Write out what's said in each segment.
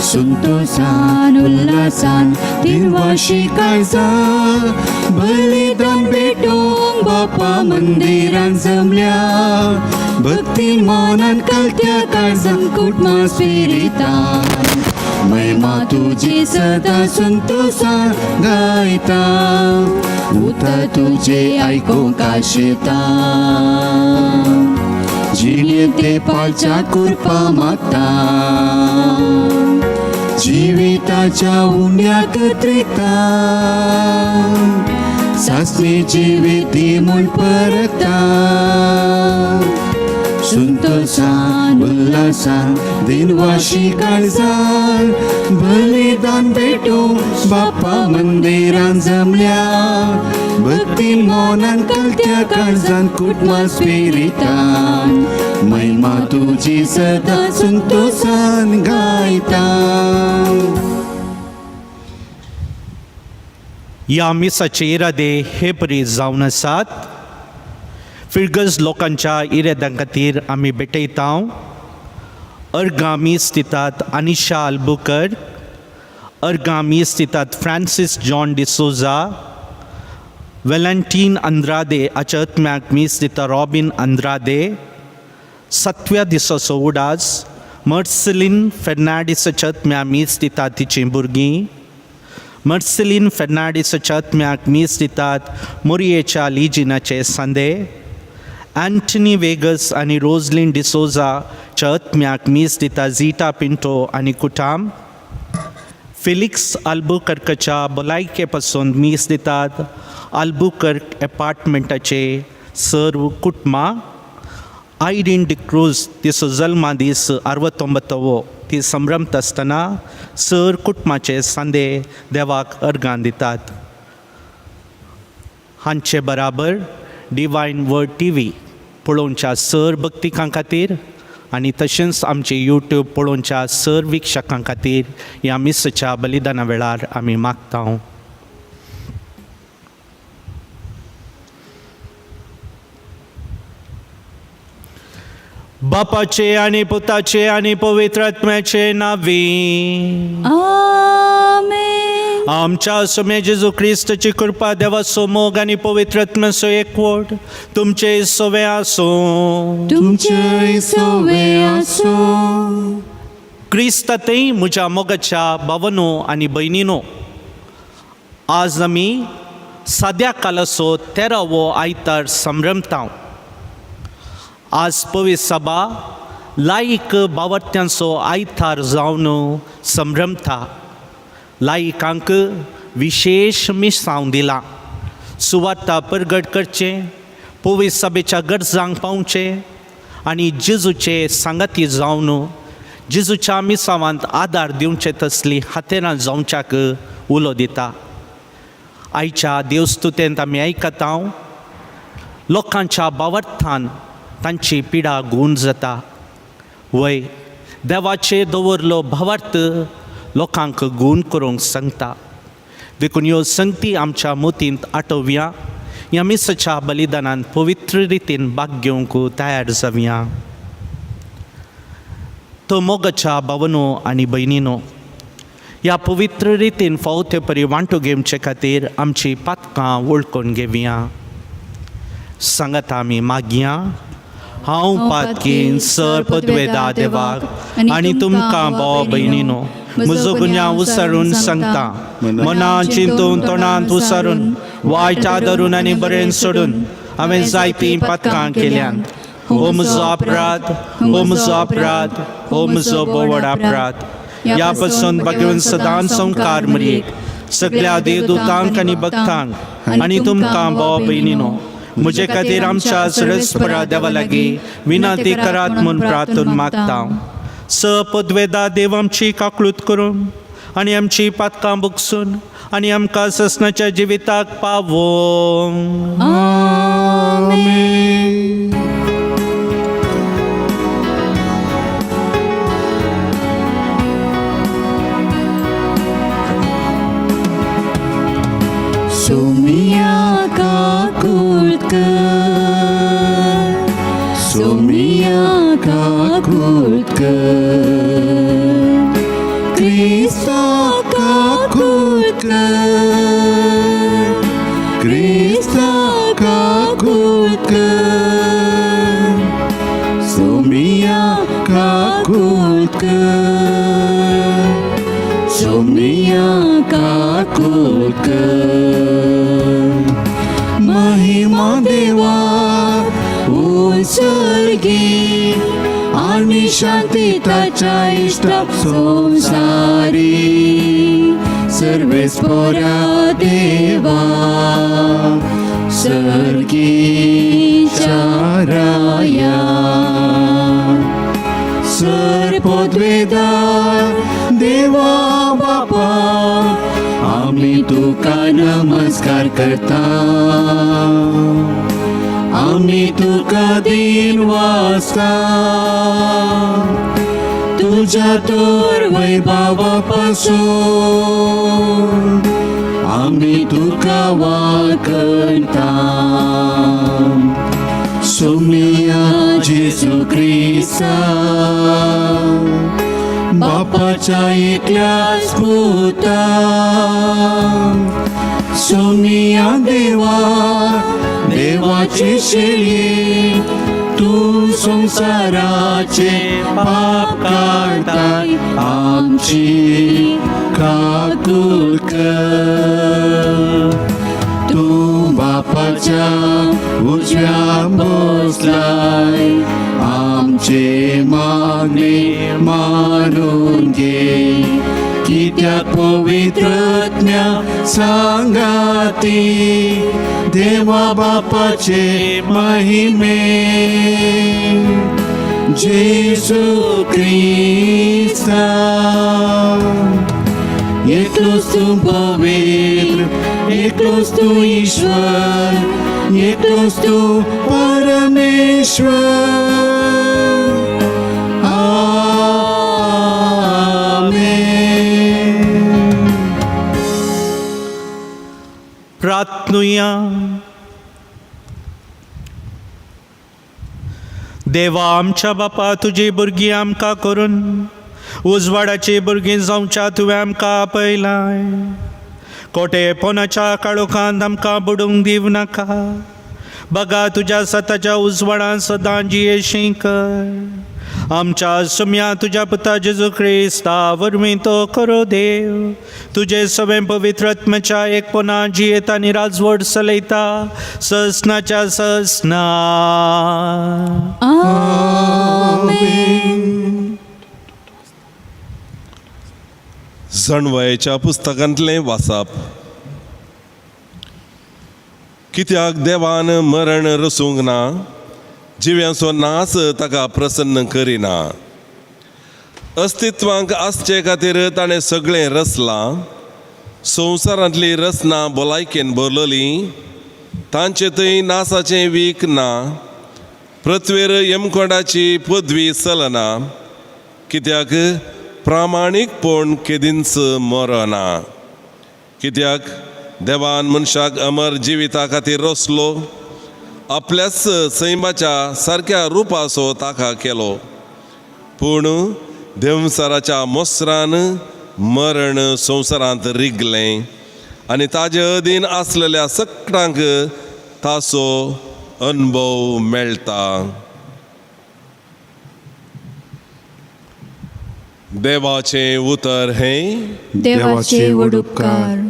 संतोषान उल्हासान दिनवाशी काळजां बलिदान भेटूंक बापा मंदिरान जमल्या भक्तीन मनान कलत्या काळजान कुटुंबा स्पिरितान महिमा तुजी सदा संतोषान गायता उतर तुजे आयकूंक आशेता जिणेंत पालच्या कृपा मागता जिविताच्या उण्याक त्रिता सासणी जिवीत दी म्हूण परता संतोषान उल्हासान दिनवाशी काळजान बलिदान भेटूंक बापा मंदिरान जमल्या भक्तीन मनान कलत्या काळजान कुटुंबा स्पिरितान महिमा तुजी सदा संतोषान गायता. ह्या मिसाचे इरादे हे परी जावन आसात. फिरगज लोकांच्या इराद्यां खातीर आमी भेटयता. अर्गां मीस दितात अनिशा अल्बुकर, अर्गां मीस दितात फ्रांसीस जॉन डिसोजा, वेलंटीन अंद्रादे हाच्या आत्म्याक मीस दिता रॉबीन अंद्रादे. सातव्या दिसाचो उडास मर्सलीन फेर्नांडीसाच्या आत्म्या मीस दितात तिचीं भुरगीं. मर्सलीन फेर्नांडीसाच्या आत्म्याक मीस दितात मोरयेच्या लिजिनाचे सांदे. अँटनी वेगस आनी रोजलीन डिसोजाच्या आत्म्याक मीस दिता झिटा पिंटो आनी कुटाम. फिलिक्स आल्बुकर्कच्या भलायके पासून मीस दितात आल्बुकर्क एपार्टमेंटाचे सर्व कुटुंबां. आयरीन डिक्रूज तिचो जल्मा दीस अरवतोंबत्तवो ती संभ्रमता आसतना सर कुटुंबाचे सांदे देवाक अर्गां दितात. हांचे बराबर डिवायन वर्ड टी व्ही पळोवच्या सर भक्तिकां खातीर आनी तशेंच आमचे यूट्यूब पळोवच्या सर विक्षकां खातीर ह्या मिसाच्या बलिदाना वेळार आमी मागता. बापाचे आनी पुताचे आनी पवित्र आत्म्याचे नावी. आमेन. आमच्या सोम्या जेजू क्रिस्ताची कृपा, देवाचो मोग आनी पवित्र आत्म्याचो एकवट तुमचे सवे आसूं. तुमचे सवे आसूं. क्रिस्तातय म्हज्या मोगाच्या भावनो आनी भयणीनो, आज आमी साद्या कालाचो तेरावो आयतार संभ्रमता. आज पवित्र सभा लायक बावर्त्यांचो आयतार जावन संभ्रमता. लायकांक विशेश मिसांव दिलां सुवार्ता परगट करचें, पवित्र सभेच्या गरजांक पावचें आनी जेजूचे सांगाती जावन जेजूच्या मिसावांत आदार दिवचे तसली हातेरां जावच्याक उलो दिता. आयच्या देवस्तुतेंत आमी आयकता लोकांच्या बावर्थान तांची पिडा गूण जाता. वय देवाचे दवरलो भावार्थ लोकांक गूण करूंक सांगता. देखून ह्यो संगती आमच्या मोतींत आठोवया. ह्या मिसाच्या बलिदानान पवित्र रितीन भाग घेवंक तयार जावया. तो मोगाच्या भावनो आनी भयणीनो, ह्या पवित्र रितीन फावो ते परी वांटो घेवचे खातीर आमची पातकां वळखून घेवया. सांगात आमी मागया. हांव पातकीन सर पदवेदा देवाक आनी तुमकां भाव भयणीनो म्हजो गुन्यांव उसारून सांगता. मनान चिंतून तोंडांत उसारून वायट धरून आनी बरें सोडून हांवें जायतीं पातकां केल्यांत. हो म्हजो अपराध, हो म्हजो अपराध, हो म्हजो बोवड अपराध. ह्या पासून भाग्यवंत सदांच संकार मरयेक सगळ्या देवदूतांक आनी भक्तांक आनी तुमकां भाव भयणीनो म्हजे खातीर आमच्या सरस्परा देवा लागीं विनंती करात म्हूण प्रार्थून मागता. स पदवेदा देव आमची काकळूत करून आनी आमची पातकां बुकसून आनी आमकां ससनाच्या जिविताक पावोवं. आमेन. सोमिया काकूत कर, सोमिया काकूत कर, क्रिस्ता काकूळ कर, क्रिस्ता काकूळ कर, सोमिया काकूळ कर, सोमिया काकूळ कर. महिमा देवा उत्सर्गी आणि शांती ताच्या इष्टा संसारी. सर्वेस्पोरा देवा सर्गीच्या राया, सर्पोद्वेदा देवा बापा, आम्ही तुका नमस्कार करता, आम्ही तुका दिन वाचता. तुझ्या तर वैभवापासून आम्ही तुका वाकणता. सोमिया जेजू क्रिस्ता, बापाच्या एकल्याच पुता, सोमिया देवा, देवाची शेळी, तू संसाराचे पाप काढताय, आमची काकूळ कर. तू बापाच्या उजव्या बसलाय, आमचे मागणे मानून घे. कित्याक पवित्रज्ञा सांगाती देवा बापाचे महिमे, जेजू क्रिस्ता. एकलोच तूं पवित्र, एकलोच तूं ईश्वर, एकलोच तूं परमेश्वर. आमेन. प्रार्थनुया. देवा आमच्या बापा, तुजी भुरगीं आमकां करून उजवाडाची भुरगीं जावच्या तुवें आमकां आपयलाय. कोटेपणाच्या काळोखांत आमकां बुडूंक दिवं नाका, बगा तुज्या सताच्या उजवाडान सदां जियेशी कर. आमच्या सुम्या तुज्या पुता जेजू क्रिस्ता वरवीं तो खरो देव तुजे सवें पवित्र आत्म्याच्या एकपणा जियेता आनी राजवट चलयता ससनाच्या ससना. आमेन. जाणवायेच्या पुस्तकांतलें वाचप. कित्याक देवान मरण रसूंक ना, जिव्यांचो नाच ताका प्रसन्न करिना. अस्तित्वांक आसचे खातीर ताणें सगळें रचलां. संवसारांतली रचना भलायकेन भरलेली, तांचे थंय नासाचें वीख ना. पृथ्वेर यमकोंडाची पदवी चलना, कित्याक प्रामाणीकपण केदींच मरना. कित्याक देवान मनशाक अमर जिविता खातीर रचलो, आपल्याच सैमाच्या सारक्या रुपाचो ताका केलो. पूण देंवचाराच्या मोसरान मरण संवसारांत रिगलें आनी ताजे अधीन आसलेल्या सगळ्यांक ताचो अनुभव मेळटा. देवाचें उतर हें. देवाचे व्हड उपकार.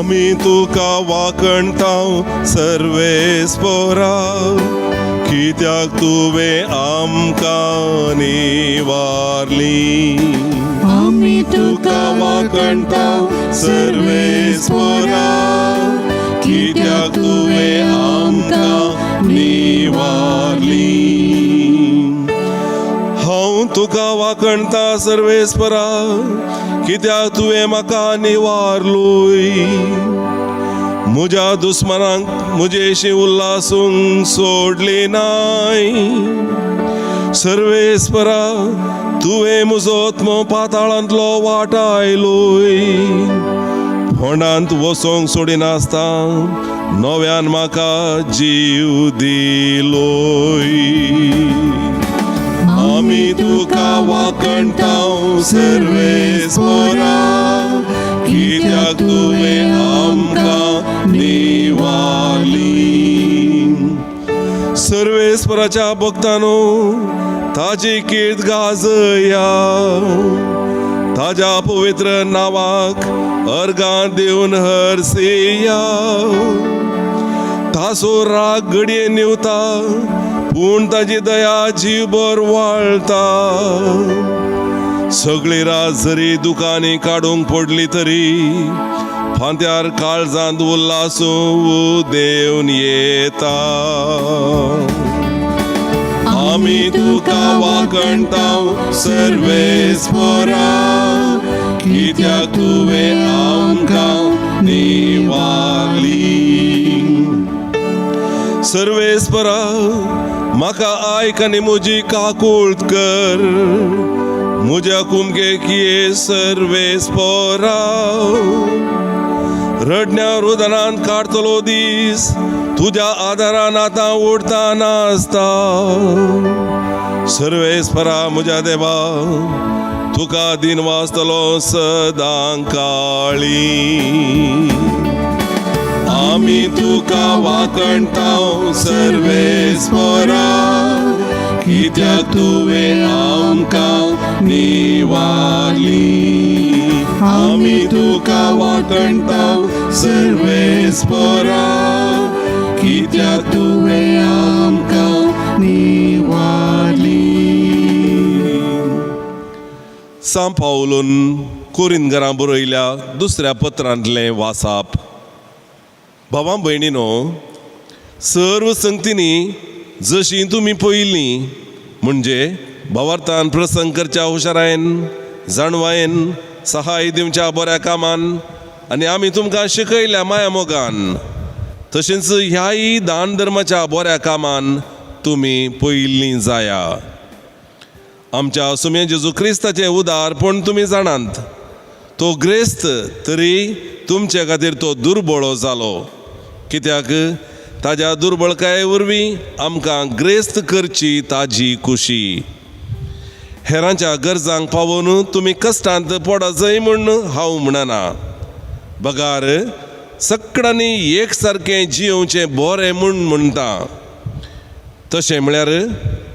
आमी तुका वाकणताव सर्वेस्पोरा, कित्याक तुवें आमकां निवारली. आमी तुका वाकणता सर्वेस्पोरा, कित्याक तुवें आमकां निवारली. हांव तुका वाकणता सर्वेस्परा, कित्याक तुवें म्हाका निवारलोय. म्हज्या दुस्मनांक म्हजेशी उल्हासूंक सोडली नाय. सर्वेस्परा, तुवें म्हजो आत्मो पाताळांतलो वाटायलोय. फोंडांत वचोंक सोडिनासता नव्यान म्हाका जीव दिलोय. आमी तुका वाकणता सर्वेस्पोरा, कित्याक तुवें आमकां निवारली. सर्वेस्पराच्या भक्तानो, ताजी कीर्त गाजया, ताज्या पवित्र नांवाक अर्गां दिवन हरसिया. तासो राग घडये निवता, पूण ताजी दया जीवभर वाळता. सगळी रात जरी दुकांनी काडूंक पडली तरी फांत्यार काळजांत उल्हासू देवन येता. आमी तुका वाकणता सर्वेस्पोरा, कित्याक तुवें आमकां निवारली. सर्वेस्परा, म्हाका आयक आनी म्हजी काकूळत कर, म्हज्या कुमकेक ये सर्वेस्परा. रडण्या रुदनान काडतलो दीस, तुज्या आदारान आतां उडता नासता. सर्वेस्परा म्हज्या देवा, तुका दिन वाचतलो सदां काळी. आमी तुका वाकणता सर्वेस्परा, कित्याक तुवें आमकां निवारली. आमी तुका वाकणता सर्वेस्परा, कित्याक तुवें आमकां निवारली. सांव पावलून कोरिंदगरां बरयल्या दुसऱ्या पत्रांतलें वासाप. भावां भयणीनो, सर्व संगतींनी जशी तुमी पयलीं, म्हणजे भावार्थान प्रसंग करच्या हुशारायेन, जाणवायेन, सहाय दिवच्या बऱ्या कामान आनी आमी तुमकां शिकयल्या माया मोगान, तशेंच ह्याय दान धर्माच्या बऱ्या कामान तुमी पयलीं जाया. आमच्या सुम्या जेजू क्रिस्ताचें उदारपण तुमी जाणात. तो ग्रेस्त तरी तुमचे खातीर तो दुर्बळो जालो, कित्याक ताज्या दुर्बळकाये वरवीं आमकां ग्रेस्त करची ताजी खुशी. हेरांच्या गरजांक पावोवन तुमी कश्टांत पडजय म्हूण हांव म्हणना, बगार सगळ्यांनी एक सारकें जियोवचें बरें म्हूण म्हणटा. तशें म्हळ्यार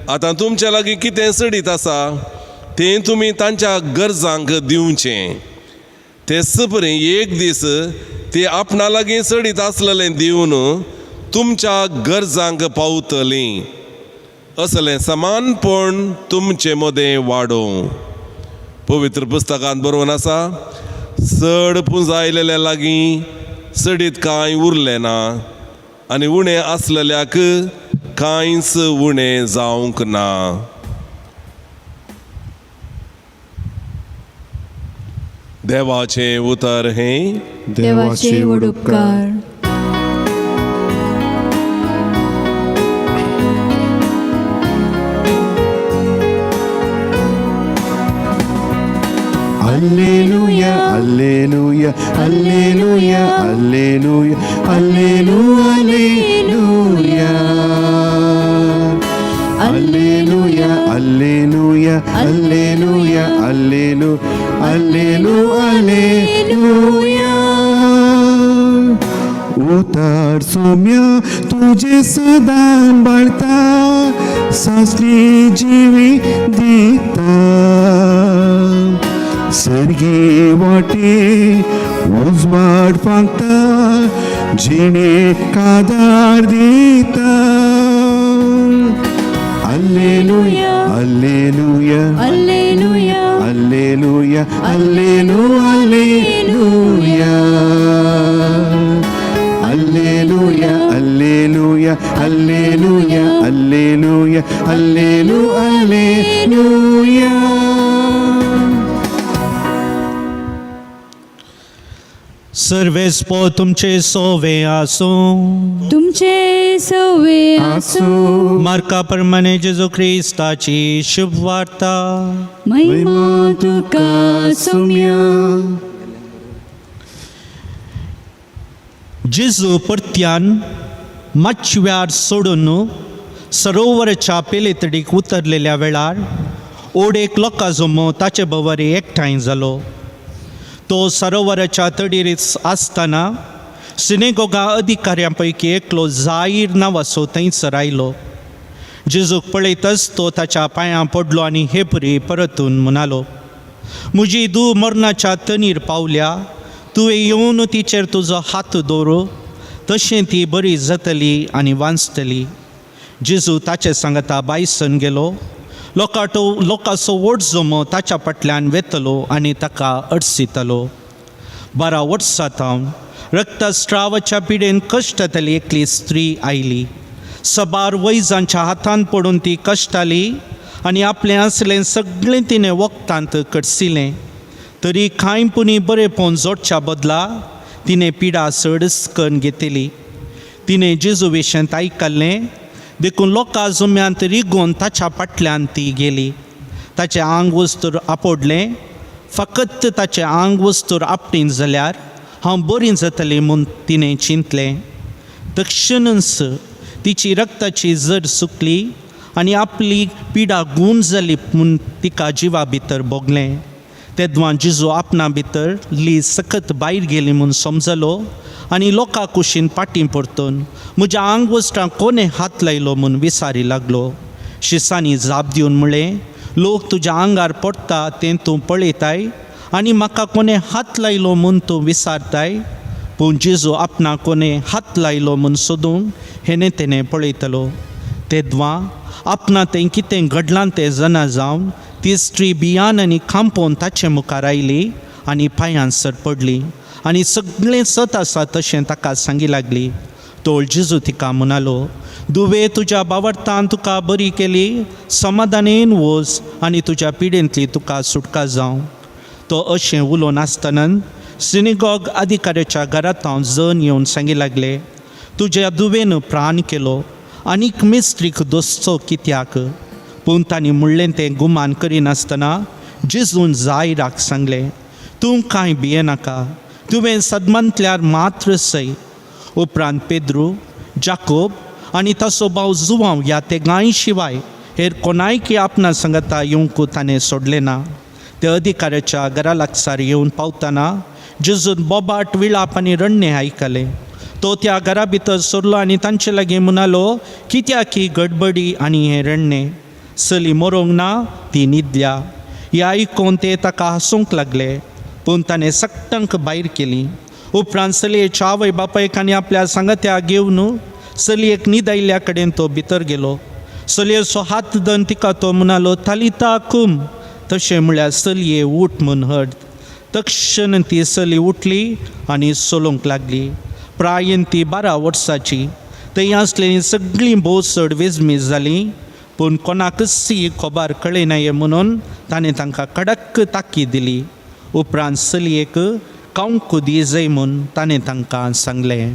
आतां तुमच्या लागीं कितें चडीत आसा तें तुमी तांच्या गरजांक दिवचें. तेच परी एक दीस ती आपणा लागीं चडीत आसलेलें दिवन तुमच्या गरजांक पावतलीं. असलें समानपण तुमचे मदें वाडोवं. पवित्र पुस्तकांत बरोवन आसा, चड पुंजायलेल्या लागीं चडीत कांय उरलें ना आनी उणें आसलेल्याक कांयच उणें जावंक ना. देवाचें उतर हें. देवाचे व्हड उपकार. Alleluia, alleluia, alleluia, alleluia, alleluia, alleluia, alleluia, alleluia, allelu, allelu, alleluia. उतार सोम्या तुझे सदां बाळता, सासली जिवी दिता. सर्गी वाटे उजवाड फांकता, जिणे कादार दिता. Alleluia, alleluia, alleluia, alleluia, allelu, alleluia, alleluia, alleluia, alleluia, alleluia, allelu, alleluia. सर्वेस्पो तुमचे सोवे आसूं. तुमचे सवे आसूं. मार्का प्रमाणे जेजू क्रिस्ताची शुभ वार्ता. महिमा तुका सोम्या. जेजू परत्यान माचव्यार सोडून सरोवराच्या पेलेतडीक उतरलेल्या वेळार ओडेक लोकां जमो ताचे बवरी एकठांय जालो. तो सरोवराच्या तडीरीच आसतना सिनेगोगा अधिकाऱ्यां पैकी एकलो जाहीर नांवाचो थंयसर आयलो. जेजूक पळयतच तो ताच्या पांयां पडलो आनी हे परी परतून म्हणालो, म्हजी धूव मरणाच्या तणीर पावल्या, तुवें येवन तिचेर तुजो हात दवरू, तशें ती बरी जातली आनी वांचतली. जेजू ताचे सांगता बायसन गेलो. लोकांचो व्हड जमो ताच्या फाटल्यान वेतलो आनी ताका अडसितलो. 12 वर्सां थावन रक्तस्रावाच्या पिडेन कश्टांतली एकली स्त्री आयली. सबार वैजांच्या हातान पडून ती कश्टाली आनी आपलें आसलें सगळें तिणें वखदांत कडसिलें, तरी कांय पुणी बरेपण जोडच्या बदला तिणें पिडा चडच करून घेतली. तिणें जेजू विशयांत आयकल्लें देखून लोकां जुम्यांत रिगोवन ताच्या फाटल्यान ती गेली. ताचें आंग वस्तूर आपडलें, फकत ताचें आंग वस्तूर आपटीन जाल्यार हांव बरी जातली म्हूण तिणें चिंतलें. तक्षणच तिची रक्ताची जर सुकली आनी आपली पिडा गूण जाली म्हूण तिका जिवा भितर भोगलें. तेदवां जेजू आपणा भितर ली सकत भायर गेली म्हूण समजलो आनी लोकां कुशीन फाटीं परतून म्हज्या आंग वस्त्रांक कोणें हात लायलो म्हूण विचारी लागलो. शिसांनी जाप दिवन म्हळें, लोक तुज्या आंगार पडटा तें तूं पळयताय आनी म्हाका कोणें हात लायलो म्हूण तूं विचारताय. पूण जेजू आपणाक कोणें हात लायलो म्हूण सोदूंक हेणें तेणें पळयतलो. तेदवां आपणा तें कितें घडलां तें जाणा जावन ती स्त्री भियान आनी खांपोवन ताचे मुखार आयली आनी पांयांसर पडली आनी सगळें सत आसा तशें ताका सांगी लागली. तोळ जेजू तिका म्हणालो, दुवे तुज्या बावडतान तुका बरी केली, समाधानेन वच आनी तुज्या पिडेंतली तुका सुटका जावं. तो अशें उलोवन आसतना सिनेगॉग अधिकाऱ्याच्या घरांत हांव जण येवन सांगी लागले, तुज्या दुवेन प्राण केलो आनीक मिस्त्रीक दोसचो कित्याक? पूण तांणी म्हणलें तें गुमान करिनासतना जेजून जायराक सांगलें, तूं कांय भियेनाका, तुवें सदमांतल्यार मात्र सय. उपरांत पेद्रू, जाकोब आनी ताचो भाव जुवांव ह्या तेगांय शिवाय हेर कोणायकी आपणा सांगता येवंक ताणें सोडलें ना. ते अधिकाऱ्याच्या घरा लागसार येवन पावतना जेजून बोबाट विळाप आनी रडणें आयकलें. तो त्या घरा भितर सरलो आनी तांचे लागीं म्हणालो, कित्याक ही गडबडी आनी हें रडणें? चली मरोंक ना, ती न्हिदल्या. हें आयकून ते ताका हांसूंक लागले, पूण ताणें सट्टांक भायर केली. उपरांत चलयेच्या आवय बापायक आनी आपल्या सांगात्या घेवन चलयेक न्हिदायिल्ल्या कडेन तो भितर गेलो. चलयेचो हात धरून तिका तो म्हणालो, तालिता कुम, तशें म्हळ्यार चलये उठ म्हूण हड. तक्षण ती चली उठली आनी चलूंक लागली. प्रायेन ती 12 वर्सांची. थंय आसलेलीं सगळीं भोव चड वेजमीज जालीं, पूण कोणाकच ही खबर कळयनाये म्हणून ताणें तांकां कडक ताकीद दिली. उपरांत चलयेक कावंक दी जाय म्हूण ताणें तांकां सांगलें.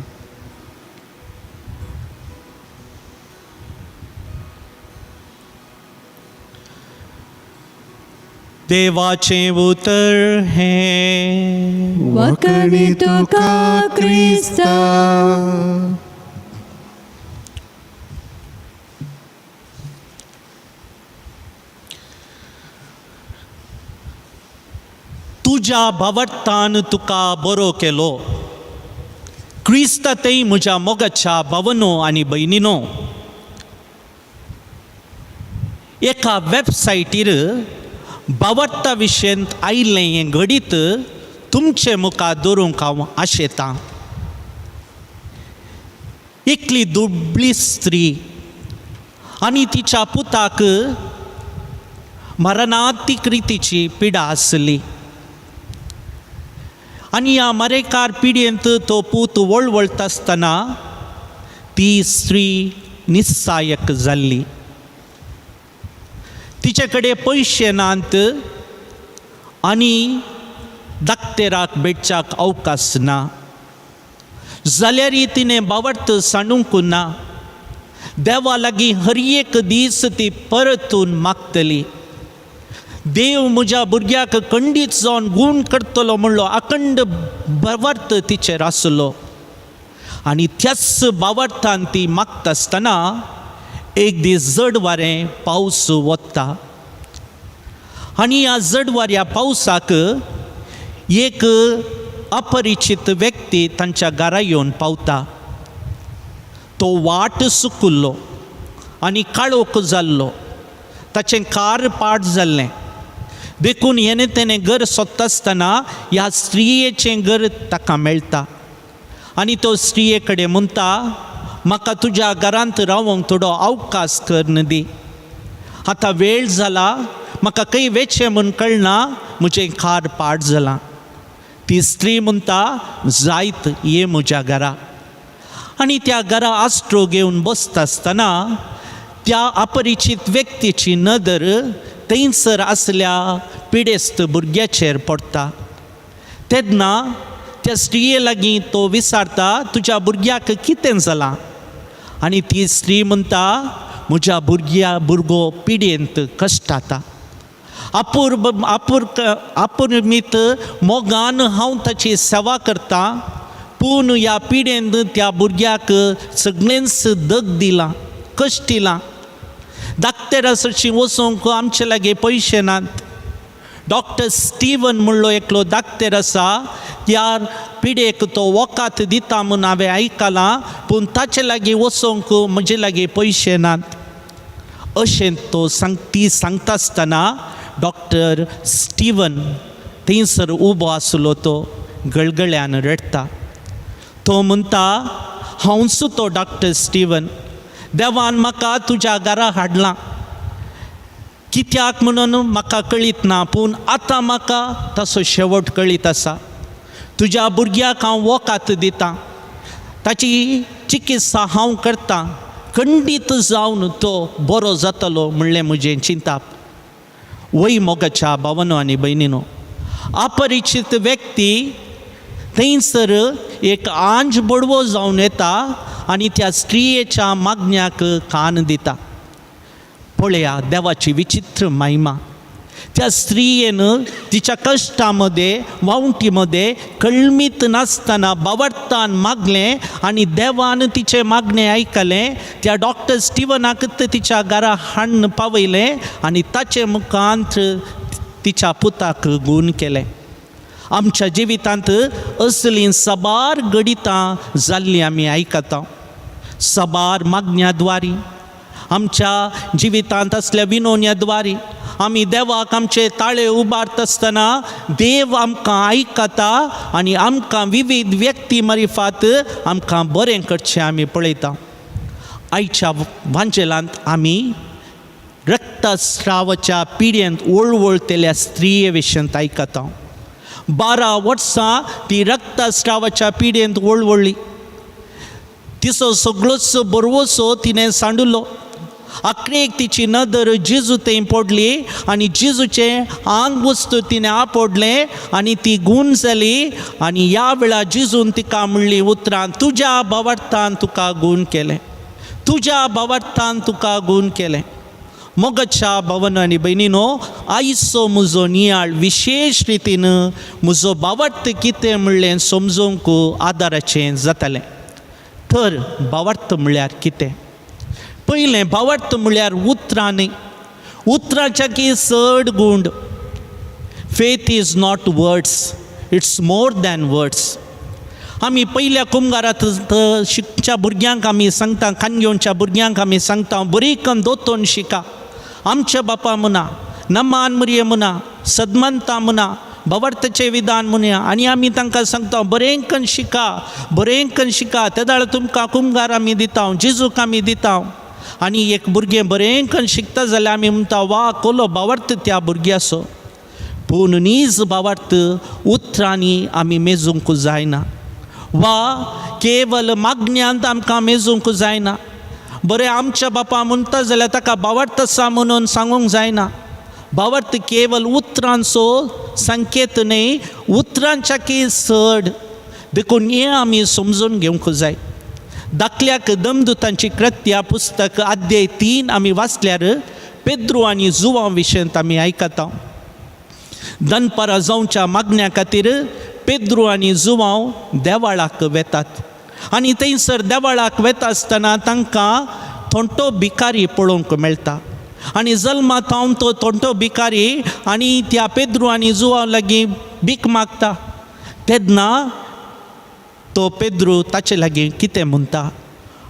देवाचें उतर हें. वखणी तुका क्रिस्ता. तुज्या भावार्थान तुका बरो केलो. क्रिस्तातय म्हज्या मोगाच्या भावनो आनी भयणीनो, एका वेबसायटीर भावार्था विशयांत आयिल्लें हें घडीत तुमचे मुखार दवरूंक हांव आशेतां. एकली दुबळी स्त्री आनी तिच्या पुताक मरणांतीक रितीची पिडा आसली आनी ह्या मरेकार पिडयेंत तो पूत वळवळटा आसतना ती स्त्री निस्सायक जाल्ली. तिचे कडेन पयशे नात आनी दाक्तेराक भेटच्याक अवकाश ना, जाल्यारय तिणें बावडत सांडूंक ना. देवा लागीं हर एक दीस ती परतून मागतली, देव म्हज्या भुरग्याक खंडीत जावन गूण करतलो म्हणलो अखंड बवर्त तिचेर आसलो. आनी त्याच बावडटान ती मागता आसतना एक दीस जड वारें पावस वता आनी ह्या जड वाऱ्या पावसाक एक अपरिचीत व्यक्ती तांच्या घरा येवन पावता. तो वाट सुकुल्लो आनी काळोख जाल्लो, ताचें कार पाड जाल्लें, देखून हेणें तेणें घर सोदता आसतना ह्या स्त्रियेचें घर ताका मेळटा आनी तो स्त्रिये कडेन म्हणटा, म्हाका तुज्या घरांत रावंक थोडो अवकाश करून दी, आतां वेळ जाला, म्हाका खंय वेचें म्हूण कळना, म्हजें कार पाड जालां. ती स्त्री म्हणटा, जायत ये म्हज्या घरा. आनी त्या घरा आस्ट्रो घेवन बसता आसतना त्या अपरिचीत व्यक्तीची नदर थंयसर आसल्या पिडेस्त भुरग्याचेर पडटा. तेन्ना त्या स्त्रिये लागीं तो विचारता, तुज्या भुरग्याक कितें जालां? आनी ती स्त्री म्हणटा, म्हज्या भुरगो पिडेंत कश्टाता, अपूर्ब अपूर अपुर्मीत मोगान हांव ताची सेवा करतां, पूण ह्या पिडेंत त्या भुरग्याक सगळेंच दग दिलां, कश्ट दिलां, डाक्टरा सरशीं वचूंक आमचे लागीं पयशे नात. डॉक्टर स्टिवन म्हणलो एकलो डाक्टर आसा, त्या पिडेक तो वखद दिता म्हूण हांवें आयकलां, पूण ताचे लागीं वचूंक म्हजे लागीं पयशे नात, अशें तो सांग ती सांगता आसतना डॉक्टर स्टिवन थंयसर उबो आसलो तो गळगळ्यान रडटा. तो म्हणटा, हांवच तो डॉक्टर स्टिवन, देवान म्हाका तुज्या घरा हाडलां, कित्याक म्हणून म्हाका कळीत ना, पूण आतां म्हाका ताचो शेवट कळीत आसा. तुज्या भुरग्याक हांव वखद दितां, ताची चिकित्सा हांव करतां, खंडीत जावन तो बरो जातलो म्हणलें म्हजें चिंताप. वय मोगाच्या भावनो आनी भयणीनो, अपरिचीत व्यक्ती थंयसर एक आंज बडवो जावन येता आनी त्या स्त्रियेच्या मागण्याक कान दिता. पळया देवाची विचित्र महिमा, त्या स्त्रियेन तिच्या कश्टा मदें वावटी मदें कळमीत नासतना बावडतान मागलें आनी देवान तिचें मागणें आयकलें. त्या डॉक्टर स्टिवनाक तिच्या घरा हाडून पावयलें आनी ताचे मुखांत तिच्या पुताक गूण केलें. आमच्या जिवितांत असलीं साबार घडितां जाल्लीं आमी आयकता, साबार मागण्या द्वारी आमच्या जिवितांत असल्या विनोन्या द्वारी आमी देवाक आमचे ताळे उबारता आसतना देव आमकां आयकता आनी आमकां विविध व्यक्ती मारिफात आमकां बरें करचें आमी पळयता. आयच्या वांजेलांत आमी रक्तस्रावाच्या पिड्येंत वळवळतेल्या स्त्रिये विशयांत आयकता. 12 वर्सां ती रक्तस्रावाच्या पिड्येंत वळवळ्ळी, तिचो सगळोच बरवसो तिणें सांडुलो. आखरेक तिची नदर जेजू थंय पडली आनी जेजूचें आंग वस्तू तिणें आपडलें आनी ती गूण जाली. आनी ह्या वेळार जेजून तिका म्हणली उतरां, तुज्या भावार्थान तुका गूण केलें, तुज्या भावार्थान तुका गूण केलें. मोगाच्या भावन आनी भयणीनो, आयचो म्हजो नियाळ विशेश रितीन म्हजो भावार्थ कितें म्हणलें समजूंक आदाराचें जातालें. तर भावार्थ म्हणल्यार कितें? पयलें, भावार्थ म्हणल्यार उतरां न्ही, उतरांच्या की चड गूंड. Faith is not words, it's more than words. आमी पयल्या कुमगारात शिकच्या भुरग्यांक आमी सांगता, कानगेवच्या भुरग्यांक आमी सांगता, बरी कन दोतोन शिका, आमच्या बापा म्हणा, नमान मुरये म्हणा, सदमंता म्हणा, भवार्थाचें विधान म्हणया. आनी आमी तांकां सांगता, बरें कन शिका, बरें कन शिका, तेदाळ तुमकां कुमगार आमी दिता, जेजूक आमी दिता. आनी एक भुरगें बरें कन शिकता जाल्यार आमी म्हणटा, वा कोलो भावार्थ त्या भुरग्याचो. पूण नीज भावार्थ उतरांनी आमी मेजूंक जायना वा केवल मागण्यांत आमकां मेजूंक जायना. बरें आमच्या बापा म्हणटा जाल्यार ताका भावार्थ आसा म्हणून सांगूंक जायना. भावार्थ केवल उतरांचो संकेत न्हय, उतरांच्या की चड. देखून हें आमी समजून घेवंक जाय. दाखल्याक दमदुतांची कृत्या पुस्तक अध्याय 3 आमी वाचल्यार पेद्रू आनी जुवां विशयांत आमी आयकता. दनपारां जावच्या मागण्या खातीर पेद्रू आनी जुवांव देवाळाक वेतात आनी थंयसर देवळाक वेता आसतना तांकां थोंटो भिकारी पळोवंक मेळटा आनी जल्मा थावन तो थोंटो भिकारी आनी त्या पेद्रू आनी जुवांव लागीं भीक मागता. तेन्ना तो पेद्रू ताचे लागीं कितें म्हणटा,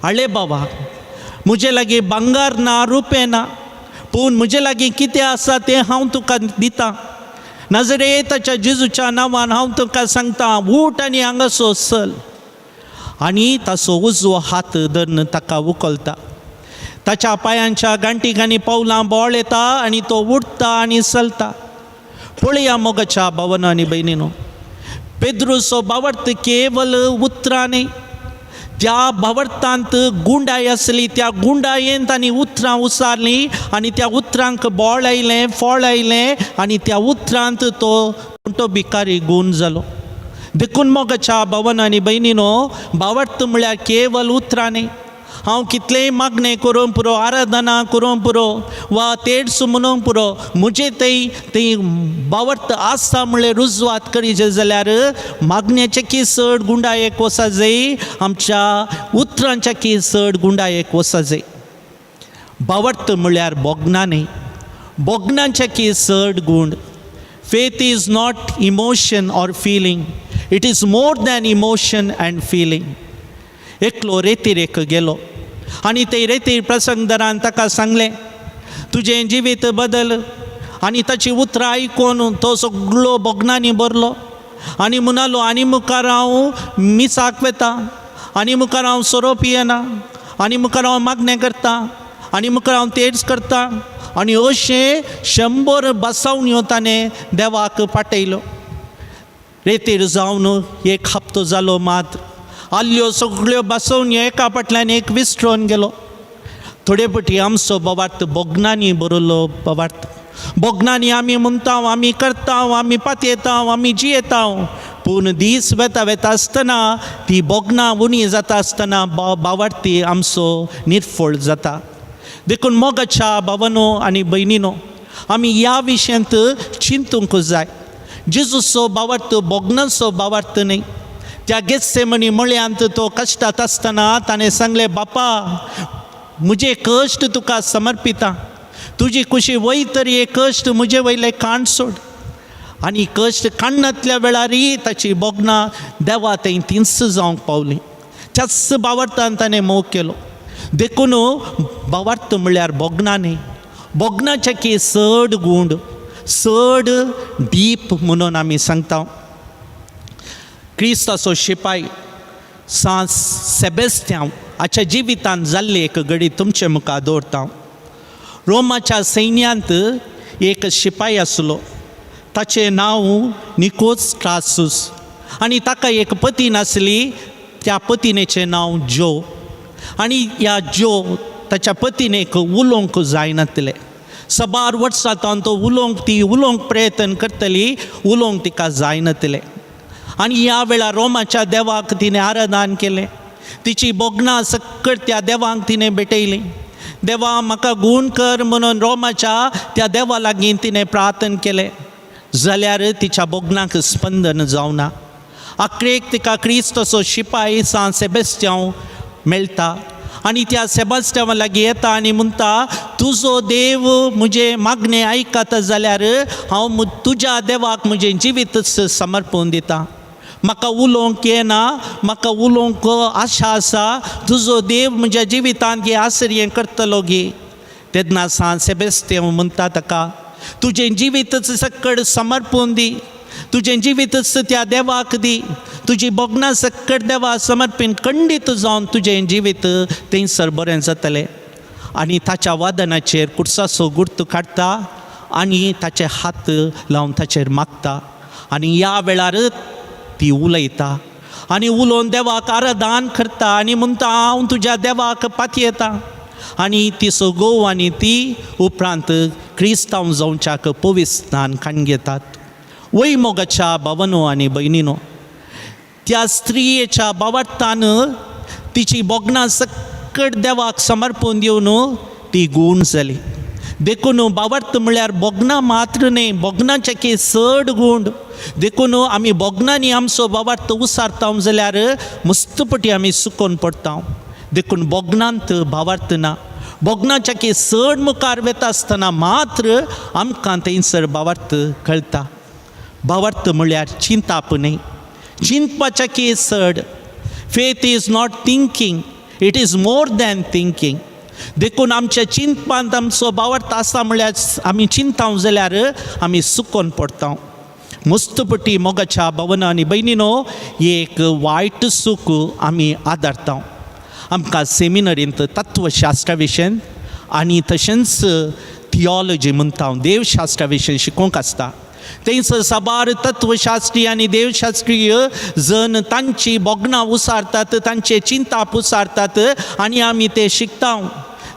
आळे बाबा, म्हजे लागीं भांगर ना, रुपें ना, पूण म्हजे लागीं कितें आसा तें हांव तुका दितां. नजरेताच्या जेजूच्या नांवान हांव तुका सांगता, उठ आनी हांगासो चल. आनी ताचो उजवो हात धरून ताका उखलता, ताच्या पांयांच्या गांठीक आनी पावलां बोळ येता आनी तो उठता आनी चलता. पळया मोगाच्या भावना आनी भयणीनो, पेद्रूचो भावार्थ केवल उतरां न्ही, त्या भावार्थांत गुंडाय आसली. त्या गुंडायेन तांणी उतरां उसारलीं आनी त्या उतरांक बोळ आयलें, फळ आयलें आनी त्या उतरांत तो तो भिकारी गूण जालो. देखून मोगाच्या भावना आनी भयणीनो, भावार्थ म्हळ्यार केवल उतरां न्ही. हांव कितलेंय मागणें करूंक पुरो, आराधना करूंक पुरो वा तेड्स म्हणूंक पुरो, म्हजे थंय थंय भावार्थ आसा म्हणल्यार रुजवात करीचे जाल्यार मागण्याचे की चड गुंडायेक वचा जाय, आमच्या उतरांच्या की चड गुंडायेक वचा जाय. भावार्थ म्हळ्यार भोगणां न्ही, भोगणांचे की चड गूण. Faith is not emotion or feeling, it is more than emotion and feeling. एकलो रेतीर गेलो आनी ते रेतीर प्रसंगदारान ताका सांगलें, तुजें जिवीत बदल. आनी ताची उतरां आयकून तो सगळो भोगणांनी भरलो आनी म्हणालो, आनी मुखार हांव मिसाक वता, आनी मुखार हांव सोरो पियेना, आनी मुखार हांव मागणें करता, आनी मुखार हांव तेड्स करता. आनी अशें 100 बसावण्यो ताणें देवाक पाटयलो. रेतीर जावन एक हप्तो जालो मात, आल्ल्यो सगळ्यो बसोवण्यो एका फाटल्यान एक विसरोन गेलो. थोडे पटी आमचो भावार्थ भोगणांनी बरयलो भावार्थ. भोगणांनी आमी म्हणटा, आमी करता, आमी पातयेता, आमी जियेता, पूण दीस वेता वेता आसतना ती भोगणां उणी जाता आसतना भावार्थी आमचो निर्फळ जाता. देखून मोगाच्या भावानो आनी भयणीनो, आमी ह्या विशयांत चिंतूंक जाय. जेजूचो भावार्थ भोगणांचो भावार्थ न्ही. त्या गेत्सेमनी मळ्यांत तो कश्टांत आसतना ताणें सांगलें, बापा म्हजे कश्ट तुका समर्पिता, तुजी कुशी वय तरी हे कश्ट म्हजे वयले काण सोड. आनी कश्ट काडनातल्या वेळारय ताची भोगणां देवा थंय तींच जावंक पावली. त्याच भावार्थान ताणें मोग केलो. देखून भावार्थ म्हळ्यार भोगणां न्ही, भोगणाचें की चड गूण, चड डीप म्हणून आमी सांगता. क्रिस्ताचो शिपाय सांत सेबेस्त्यांव हाच्या जिवितांत जाल्ली एक घडी तुमचे मुखार दवरता. रोमाच्या सैन्यांत एक शिपाय आसलो, ताचें नांव निकोज ट्रासूस आनी ताका एक पतीन आसली, त्या पतिनेचें नांव ज्यो. आनी ह्या ज्यो ताच्या पतिनेक उलोवंक जायनातलें. सबार वर्सां तावन तो उलोवंक ती उलोवंक प्रयत्न करतली, उलोवंक तिका जायनातलें. आनी ह्या वेळार रोमाच्या देवाक तिणें आराधन केलें, तिची भोगणां सक्कड त्या देवाक तिणें भेटयलीं. देवा म्हाका गूण कर म्हणून रोमाच्या त्या देवा लागीं तिणें प्रार्थन केलें, जाल्यार तिच्या भोगणांक स्पंदन जावना. आखरेक तिका क्रिस्तचो शिपाय सांत सेबेस्त्यांव मेळटा आनी त्या सेबास्त्यांवा लागीं येता आनी म्हणटा, तुजो देव म्हजें मागणें आयकता जाल्यार हांव तुज्या देवाक म्हजें जिवीतच समर्पून दिता. म्हाका उलोवंक येना, म्हाका उलोवंक आशा आसा, तुजो देव म्हज्या जिवितांत हे आसर्य करतलो गे. तेन्ना सांत सेबेस्त्यांव म्हणटा ताका, तुजें जिवीतच सक्कड समर्पून दी, तुजें जिवीतच त्या देवाक दी, तुजी भोगणां सक्कड देवा समर्पण खंडीत जावन तुजें जिवीत थंयसर बरें जातलें. आनी ताच्या वादनाचेर कुर्साचो गुर्त काडटा आनी ताचे हात लावन ताचेर मागता आनी ह्या वेळार ती उलयता आनी उलोवन देवाक आराधन करता आनी म्हणटा, हांव तुज्या देवाक पातयेता. आनी तिचो घोव आनी ती उपरांत क्रिस्तांव जावच्याक पविस्तान काण घेतात. वय मोगाच्या भावनो आनी भयणीनो, त्या स्त्रियेच्या भावार्थान तिची भोगणां सक्कड देवाक समर्पून दिवन ती गूण जाली. देखून भावार्थ म्हळ्यार भोगणां मात्र न्हय, भोगणांचे चड गूण. देखून आमी भोगणांनी आमचो भावार्थ उसारता जाल्यार मस्तपटी आमी सुकोवन पडटा. देखून भोगणांत भावार्थ ना. भोगणाच्या चड मुखार वता आसतना मात्र आमकां थंयसर भावार्थ कळटा. भावार्थ म्हळ्यार चिंताप न्हय, चिंतपाच्या की चड. Faith is not thinking, it is more than thinking. देखून आमच्या चिंतपांत आमचो भावार्थ आसा म्हळ्यार आमी चिंताव जाल्यार आमी सुकोन पडटा. मस्तपटी मोगाच्या भवना आनी भयणीनो, एक वायट सूख आमी आदारता. आमकां सेमिनरींत तत्वशास्त्रा विशयन आनी तशेंच थियोलॉजी म्हणटा, देवशास्त्रा विशय शिकोवंक आसता. थंयसर साबार तत्वशास्त्रीय आनी देवशास्त्रीय जण तांची भोगणां उसारतात, तांचे चिंताप उसारतात आनी आमी ते शिकता.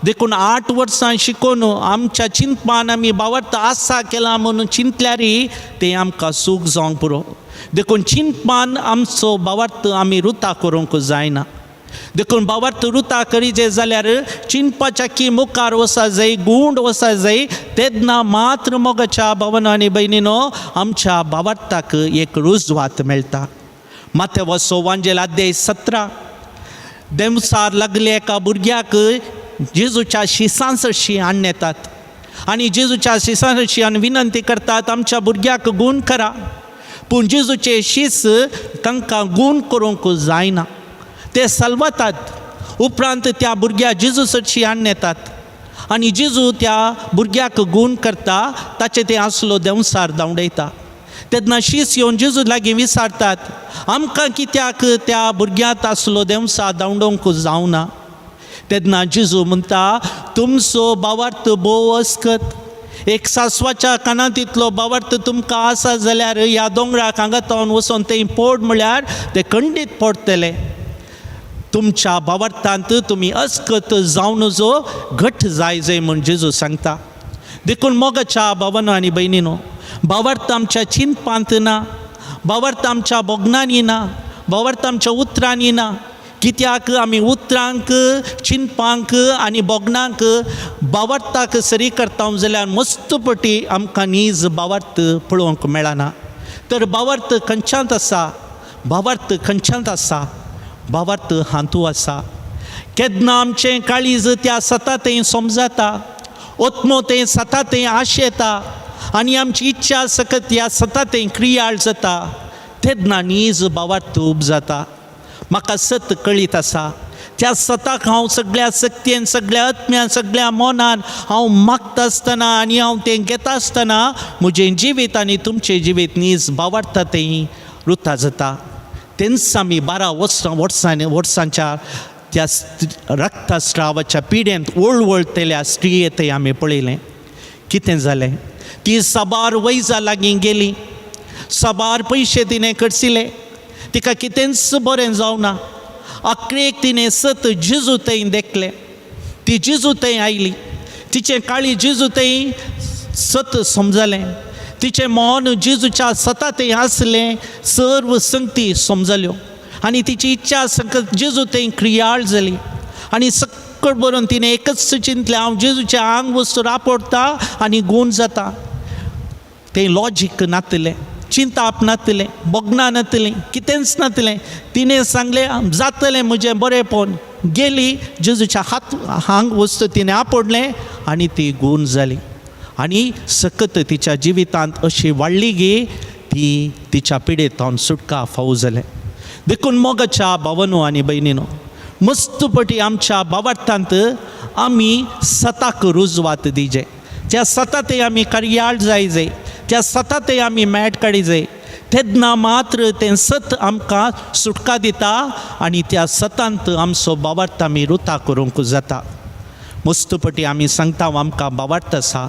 देखून 8 वर्सां शिकोवन आमच्या चिंतपान आमी भावार्थ आसा केला म्हणून चिंतल्यारय तें आमकां सूख जावंक पुरो. देखून चिंतपान आमचो भावार्थ आमी रुता करूंक जायना. देखून भावार्थ रुता करीजे जाल्यार चिंतपाच्या की मुखार वसा जाय, गूंड वसा जाय. तेन्ना मात्र मोगाच्या भवन आनी भयणीनो आमच्या भावार्थाक एक रुजवात मेळटा. माथ्यावसो वांजेल अध्याय 17 देमसार लागले एका भुरग्याक जेजूच्या शिसांसशी हाडून येतात आनी जेजूच्या शिसांसशी आनी विनंती करतात, आमच्या भुरग्याक गूण करा. पूण जेजूचे शीस तांकां गूण करूंक जायना, ते सलवतात. उपरांत त्या भुरग्या जेजू सरशी हाडून येतात आनी जेजू त्या भुरग्याक गूण करता, ताचे ते आसलो देंवसार धांवडयता. तेन्ना शीस येवन जेजू लागीं विचारतात, आमकां कित्याक त्या भुरग्यांत आसलो देंवसार धांवडोवंक जावना? तेन्ना जेजू म्हणटा, तुमचो भावार्थ भोव अस्कत. एक सासवाच्या कानांत इतलो भावार्थ तुमकां आसा जाल्यार ह्या दोंगराक हांगा तावन वचोन थंय पोड म्हळ्यार ते खंडीत पडटले. तुमच्या भावार्थांत तुमी अस्कत जावन जो घट जाय जाय म्हूण जेजू सांगता. देखून मोगाच्या भावानो आनी भयणीनो, भावार्थ आमच्या चिंतपांत ना, भावार्थ आमच्या भोगणांनी ना, भावार्थ आमच्या उतरांनी ना. कित्याक आमी उतरांक, चिंतपांक आनी भोगणांक भावार्थाक सरी करता जाल्यार मस्तपटी आमकां नीज भावार्थ पळोवंक मेळना. तर भावार्थ खंयच्यांत आसा? भावार्थ खंयच्यांत आसा? भावार्थ हांतू आसा. केन्ना आमचें काळीज त्या सता थंय समजाता, ओत्मो तें सता थंय आशेता आनी आमची इच्छा सकत ह्या सता थंय क्रियाळ जाता, तेन्ना नीज भावार्थ उब जाता. म्हाका सत कळीत आसा, त्या सताक हांव सगळ्या सक्तेन, सगळ्या आत्म्यान, सगळ्या मनान हांव मागता आसतना आनी हांव तें घेता आसतना म्हजें जिवीत आनी तुमचें जिवीत नीज भावार्था थंय रुता जाता. तेन्ना आमी 12 वर्सां वर्सांच्या त्या रक्तस्रावाच्या पिडेंत वळवळटल्या स्त्रिये थंय आमी पळयलें. कितें जालें? ती साबार वैजा लागीं गेली, साबार पयशे तिणें खर्चिले, तिका कितेंच बरें जावना. आखरेक तिणें सत जेजू थंय देखलें, ती जेजू थंय आयली, तिचें काळी जेजू थंय सत समजलें, तिचें मन जेजूच्या सता थंय आसलें, सर्व संगती समजल्यो आनी तिची इच्छा सकत जेजू थंय क्रियाळ जाली. आनी सक्कड बरोवन तिणें एकच चिंतलें, हांव जेजूचें आंग वस्तू रापडटा आनी गूण जाता. तें लॉजीक नातलें, चिंताप नातलें, भोगणां नातलें, कितेंच नातलें. तिणें सांगलें जातलें म्हजें बरेंपण. गेली, जेजूच्या हात हांग वस्तू तिणें आपडलें आनी ती गूण जाली. आनी सकत तिच्या जिवितांत अशी वाडली गी ती तिच्या पिडेंत सुटका फावो जालें. देखून मोगाच्या भावनो आनी भयणीनो, मस्तपटी आमच्या भावार्थांत आमी सताक रुजवात दिजे. त्या सता आमी कार्याळ जाय जाय, त्या सता ते आमी मॅट काडी जाय, तेन्ना मात्र तें सत आमकां सुटका दिता आनी त्या सतांत आमचो भावार्थ आमी रुता करूंक जाता. मस्तपटी आमी सांगता आमकां भावार्थ आसा,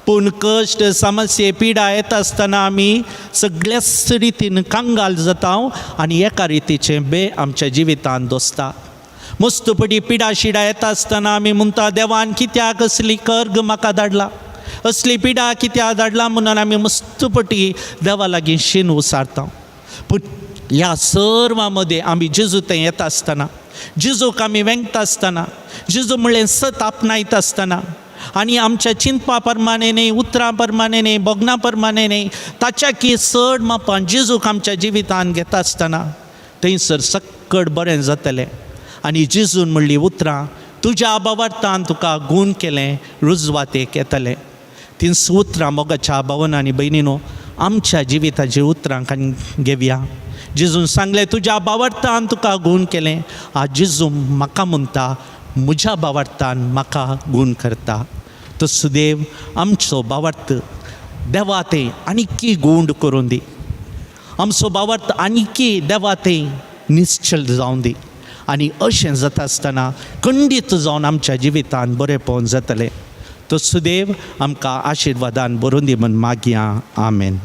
पूण कश्ट समस्ये पिडा येता आसतना आमी सगळ्याच रितीन कंगाल जाता आनी एका रितीचें बे आमच्या जिवितांत दोसता. मस्तपटी पिडा शिडा येता आसतना आमी म्हणटा, देवान कित्याक असली कर्ग म्हाका धाडला, असली पिडा कित्याक धाडला म्हणून आमी मस्तपटी देवा लागीं शीन उसारता. पूण ह्या सर्वा मदें आमी जेजू थंय येता आसतना, जेजूक आमी वेंगता आसतना, जेजू म्हणलें सत आपणायता आसतना आनी आमच्या चिंतपा प्रमाणे न्ही, उतरां प्रमाणे न्ही, भोगणां प्रमाणे न्ही, ताच्या की चड मापान जेजूक आमच्या जिवितान घेता आसतना थंयसर सक्कड बरें जातलें. आनी जेजून म्हणली उतरां तुज्या बाबार्थान तुका गूण केलें रुजवातेक येतलें. तीं उतरां मोगाच्या भावन आनी भयणीनो आमच्या जिविताची उतरां घेवया. जेजून सांगलें तुज्या बावडतान तुका गूण केलें. आज जेजू म्हाका म्हणटा म्हज्या बावडतान म्हाका गूण करता. तो सुदेव आमचो बावडत देवा तें आनीकी गूंड करून दी, आमचो बावडत आनीकी देवा तें निश्चल जावन दी. आनी अशें जाता आसतना खंडीत जावन आमच्या जिवितान बरेंपण जातलें. तो सुदेव आमकां आशिर्वादान बरोवन दी म्हूण मागया. आमेन.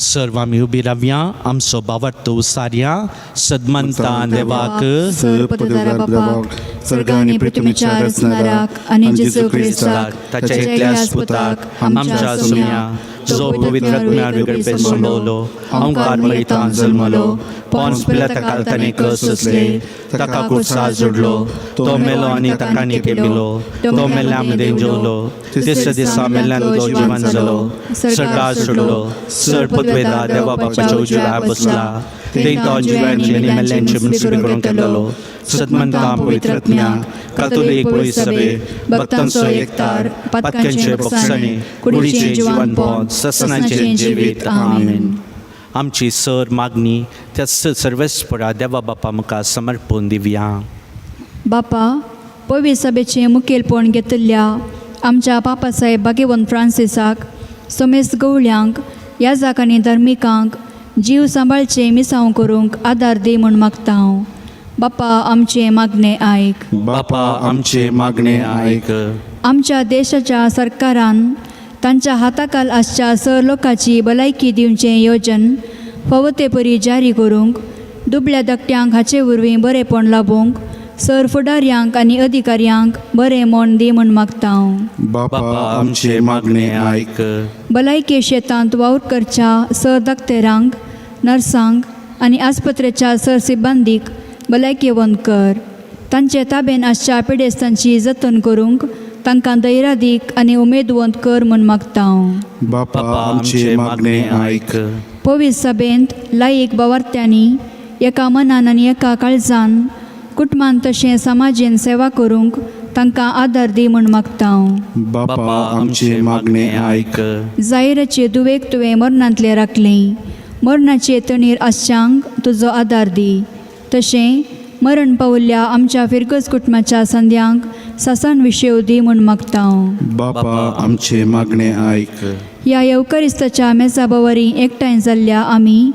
सर्व आमी उबी रावया, आमचो बावडतो उसारया. सदमंता देवाक सर पदवीधर बापाक, स्वर्ग आनी पृथ्वीच्या रचणाराक आनी जेजू क्रिस्ताक ताच्या एकल्याच पुताक आमच्या सुम्या, जो पवित्र आत्म्यान वेगळे संभवलो, अंकार मरितान जल्मलो, पॉन्स पिलाता कालताने कस सोंसले, ताका कुर्सा जोडलो, तो मेलो आनी ताका निकेपिलो, तो मेल्या मदें जेवलो, तिसऱ्या दिसा मेल्ल्यान तो जिवन जालो, सडा सोडलो, सर पदवेदा देवा बापाच्या उजव्या बसला, थंय तो जिव्यांची आनी मेल्ल्यांची मुनसुबी करूंक येतलो. सदमंता पवित्र आत्म्या, कातोलीक पवित्र सभे, भक्तांचो एकतार, पातक्यांचे बक्षणे, कुडीचे जिवनपण, ससनाचें जिवीत. आमेन. आमची सर मागणी त्या सर्वेस्परा देवा बापा मुखार समर्पून दिवया. बापा, पवित्र सभेचें मुखेलपण घेतिल्ल्या आमच्या बापासाहेब भाग्यवंत फ्रांसिसाक, समेस्त गवळ्यांक, याजाक आनी धर्मिकांक जीव सांबाळचें मिसांव करूंक आदार दी म्हूण मागता हांव. बापा आमचें मागणें आयक. बापा आमचे मागणे आयक. आमच्या देशाच्या सरकारान तांच्या हाताखाल आसच्या सर लोकांची भलायकी दिवचें योजन फावो ते परी जारी करूंक, दुबळ्या धाकट्यांक हाचे वरवीं बरेंपण लाबोवंक सर फुडाऱ्यांक आनी अधिकाऱ्यांक बरें मन दी म्हूण मागता हांव. बापा आमचे मागणे आयक. भलायकी शेतांत वावर करच्या सर दाक्तेरांक, नर्सांक आनी आस्पत्रेच्या सर सिब्बंदीक भलायकेवंत कर. तांचे ताबेन आसच्या पिडेस्तांची जतन करूंक तांकां धैर्यादीक आनी उमेदवंत कर म्हूण मागता हांव. बापा आमचे मागणे आयक. पवित्र सभेंत लायक बावार्थ्यांनी एका मनान आनी एका काळजान कुटुंबान तशें समाजेन सेवा करूंक तांकां आदार दी म्हूण मागता हांव. बापा आमचे मागणे आयक. जायराचे दुवेक तुवें मरणांतलें राखलें, मरणाचे तणीर आसच्यांक तुजो आदार दी. तशें मरण पावल्ल्या आमच्या फिरगज कुटुंबाच्या संद्यांक सासन विशेव दी म्हूण मागता हांव. बापा आमचे मागणे आयक. ह्या येवकरिस्ताच्या मेजा बवरी एकठांय जाल्ल्या आमी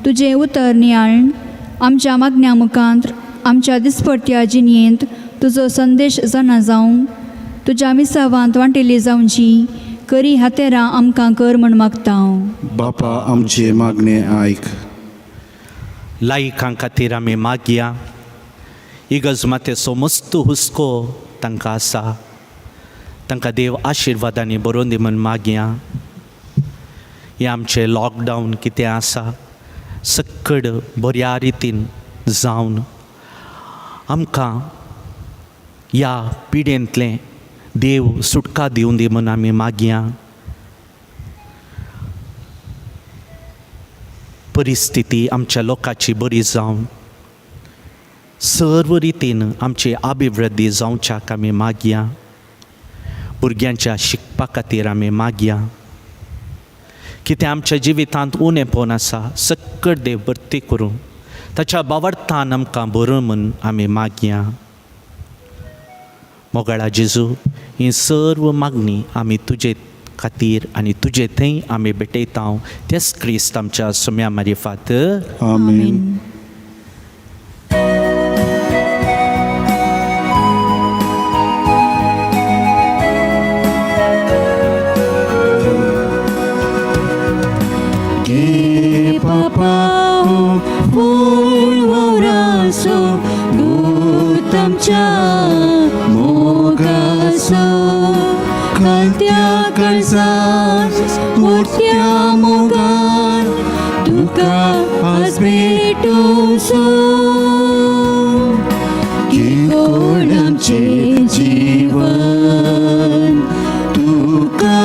तुजें उतर नियाळून आमच्या मागण्या मुखांत आमच्या दिसपडत्या जिणयेंत तुजो संदेश जाणा जावंक तुज्या मिसावांत वांटिल्ली जावची करी हातेरां आमकां कर म्हूण मागता हांव. बापा आमचे मागणे आयक. लायकां खातीर आमी मागया. इगर्ज मातेचो मस्त हुस्को तांकां आसा, तांकां देव आशिर्वादांनी बरोवन दी म्हूण मागया. हें आमचें लॉकडावन कितें आसा सक्कड बऱ्या रितीन जावन आमकां ह्या पिडेंतलें देव सुटका दिवन दी म्हूण आमी मागया. परिस्थिती आमच्या लोकांची बरी जावन सर्व रितीन आमची अभिवृद्धी जावच्याक आमी मागया. भुरग्यांच्या शिकपा खातीर आमी मागया. कितें आमच्या जिवितांत उणेपण आसा सक्कड देव भरती करूं ताच्या बावडतान आमकां बरो म्हूण आमी मागया. मोगाळा जेजू, ही सर्व मागणी आमी तुजे खातीर आनी तुजे थंय आमी भेटयता तेच क्रिस्त आमच्या सुम्या मारिफात. आमेन. घे पापा फूल वरासो दूत आमच्या मोगासो, खालत्या काळजान मोठ्या मोगान तुका आसूं किरकोळ आमचें जीवन तुका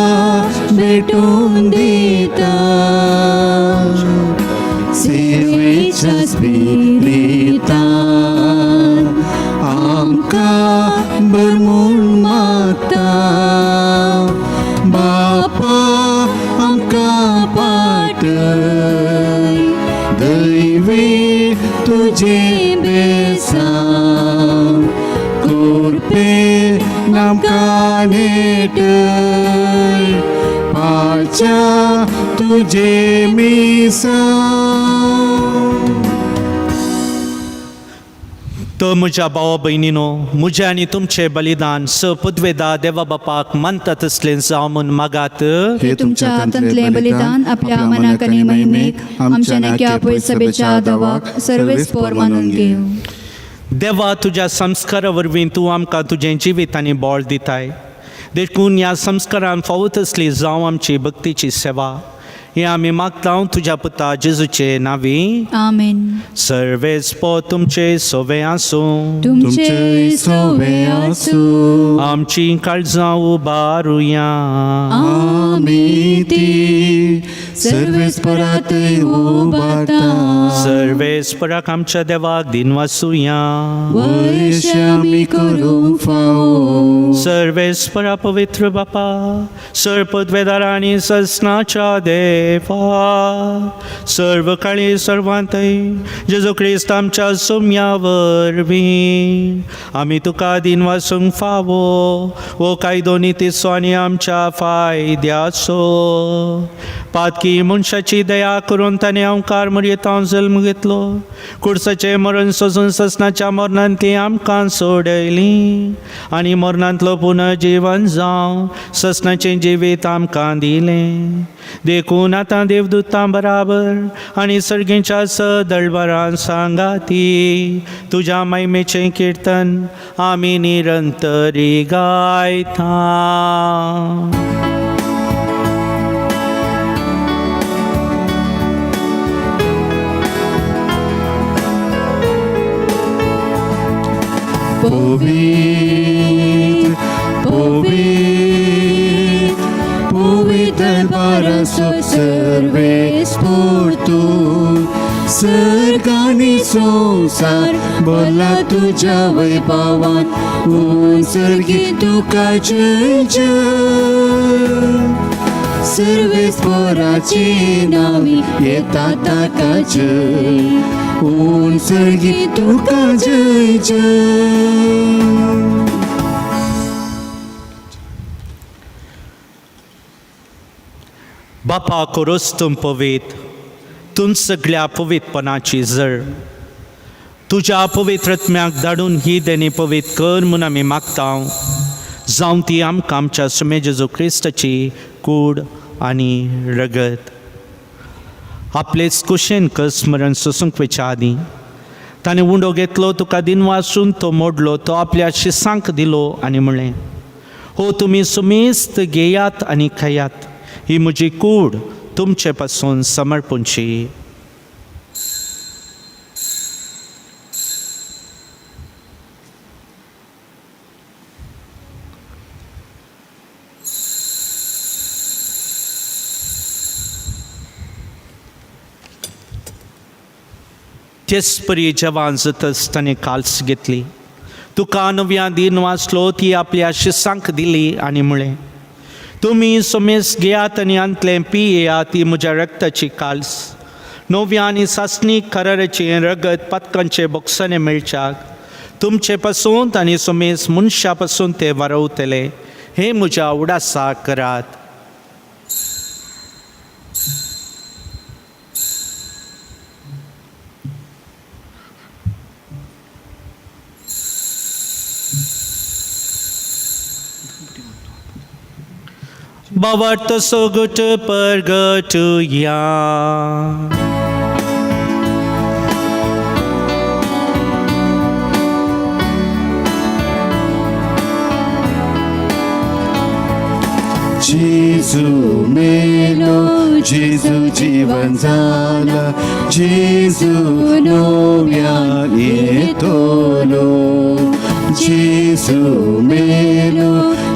भेटून दिता सेवेच्या स्पिरितान आमकां भरमून मागता बापा आमकां पाटय दैवी तुजें बेसांव कृपे आमकां नेटय पाळच्या तुजें मिसांव. तो म्हज्या भावा भयणीनो, म्हजें आनी तुमचें बलिदान स पुदवेदा देवा बापाक मानता तसलें जावं म्हूण मागात. हे तुमच्या हातांतलें बलिदान आपल्या मनाक आनी महिमेक आमच्या नाक्या पयसभेच्या दावाक सर्वेस पोर मानून घेवं. देवा, तुज्या संस्कारा वरवीं तूं आमकां तुजें जिवीत आनी बळ दिताय, देखून ह्या संस्कारान फावो तसली जावं आमची भक्तीची सेवा. हें आमी मागता तुज्या पुता जेजूचे नांवी. आमेन. सर्वेस पो तुमचे सोवे आसूं. तुमचे सोवे आसूं. आमची काळजां उबारुया. आमी ती सर्वेस्परात उबारता. सर्वेस्पराक आमच्या देवाक दिनवासुया. वयश आमी करूंक फावो. सर्वेस्परा पवित्र बापा, सर्पद्वेदारा आनी ससनाच्या देवा, सर्व काळी सर्वांतय जेजू क्रिस्त आमच्या सुम्या वरवीं आमी तुका दिनवासूंक फावो. हो कायदो नितीचो आनी आमच्या फायद्याचो. पातकी मनशाची दया करून ताणें अंकार मरयेतांव जल्म घेतलो. कुडसाचें मरण सोसून ससनाच्या मरणान ती आमकां सोडयली आनी मरणांतलो पुनर्जीवन जावं ससनाचें जिवीत आमकां दिलें. देखून आतां देवदूतां बराबर आनी सर्गेच्या सदळबरान सांगाती तुज्या महिमेचें किर्तन आमी निरंतरी गायता. पवित्र पवित्र पवित्र पारसो सर्वेस्पर तूं, सर्ग आनी संवसार भरला तुज्या वैभवान. सर्गी तुका जय जय. सर्वेस्पराची नावी येता ताका जय. सर्गी तुका जय जय. बापा कोरोस तूं पवित्र, तूं सगळ्या पवित्रपणाची जर तुज्या पवित्रत्म्याक धाडून ही देणी पवित्र कर म्हूण आमी मागता. जावं ती आमकां आमच्या सुमे जेजू क्रिस्ताची कूड आनी रगत. आपलेच कुशेन कस मरण सोसूंक वयच्या आदीं ताणें उंडो घेतलो, तुका दिनवासून तो मोडलो, तो आपल्या शिसांक दिलो आनी म्हणलें, हो तुमी सुमेस्त घेयात आनी खायात, ही म्हजी कूड तुमचे पासून समर्पूंची. तेच परी जवान जातच ताणें काल्स घेतली, तुका नव्या दिन वाचलो, ती आपल्या शिसांक दिली आनी म्हणलें, तुमी सुमेस घेयात आनी आंतलें पियेयात, ती म्हज्या रक्ताची काल्स, नव्या आनी सासणी कराराचें रगत पातकांचे बोक्सांनी मेळच्याक तुमचे पासून आनी सुमेस मनशा पासून ते वारवतले. हें म्हज्या उडासा करात. बाबा सोगट परगटुया. जेजू मेलो, जेजू जीवन जाला, जेजू नव्यान येतलो. जेजू मेलो,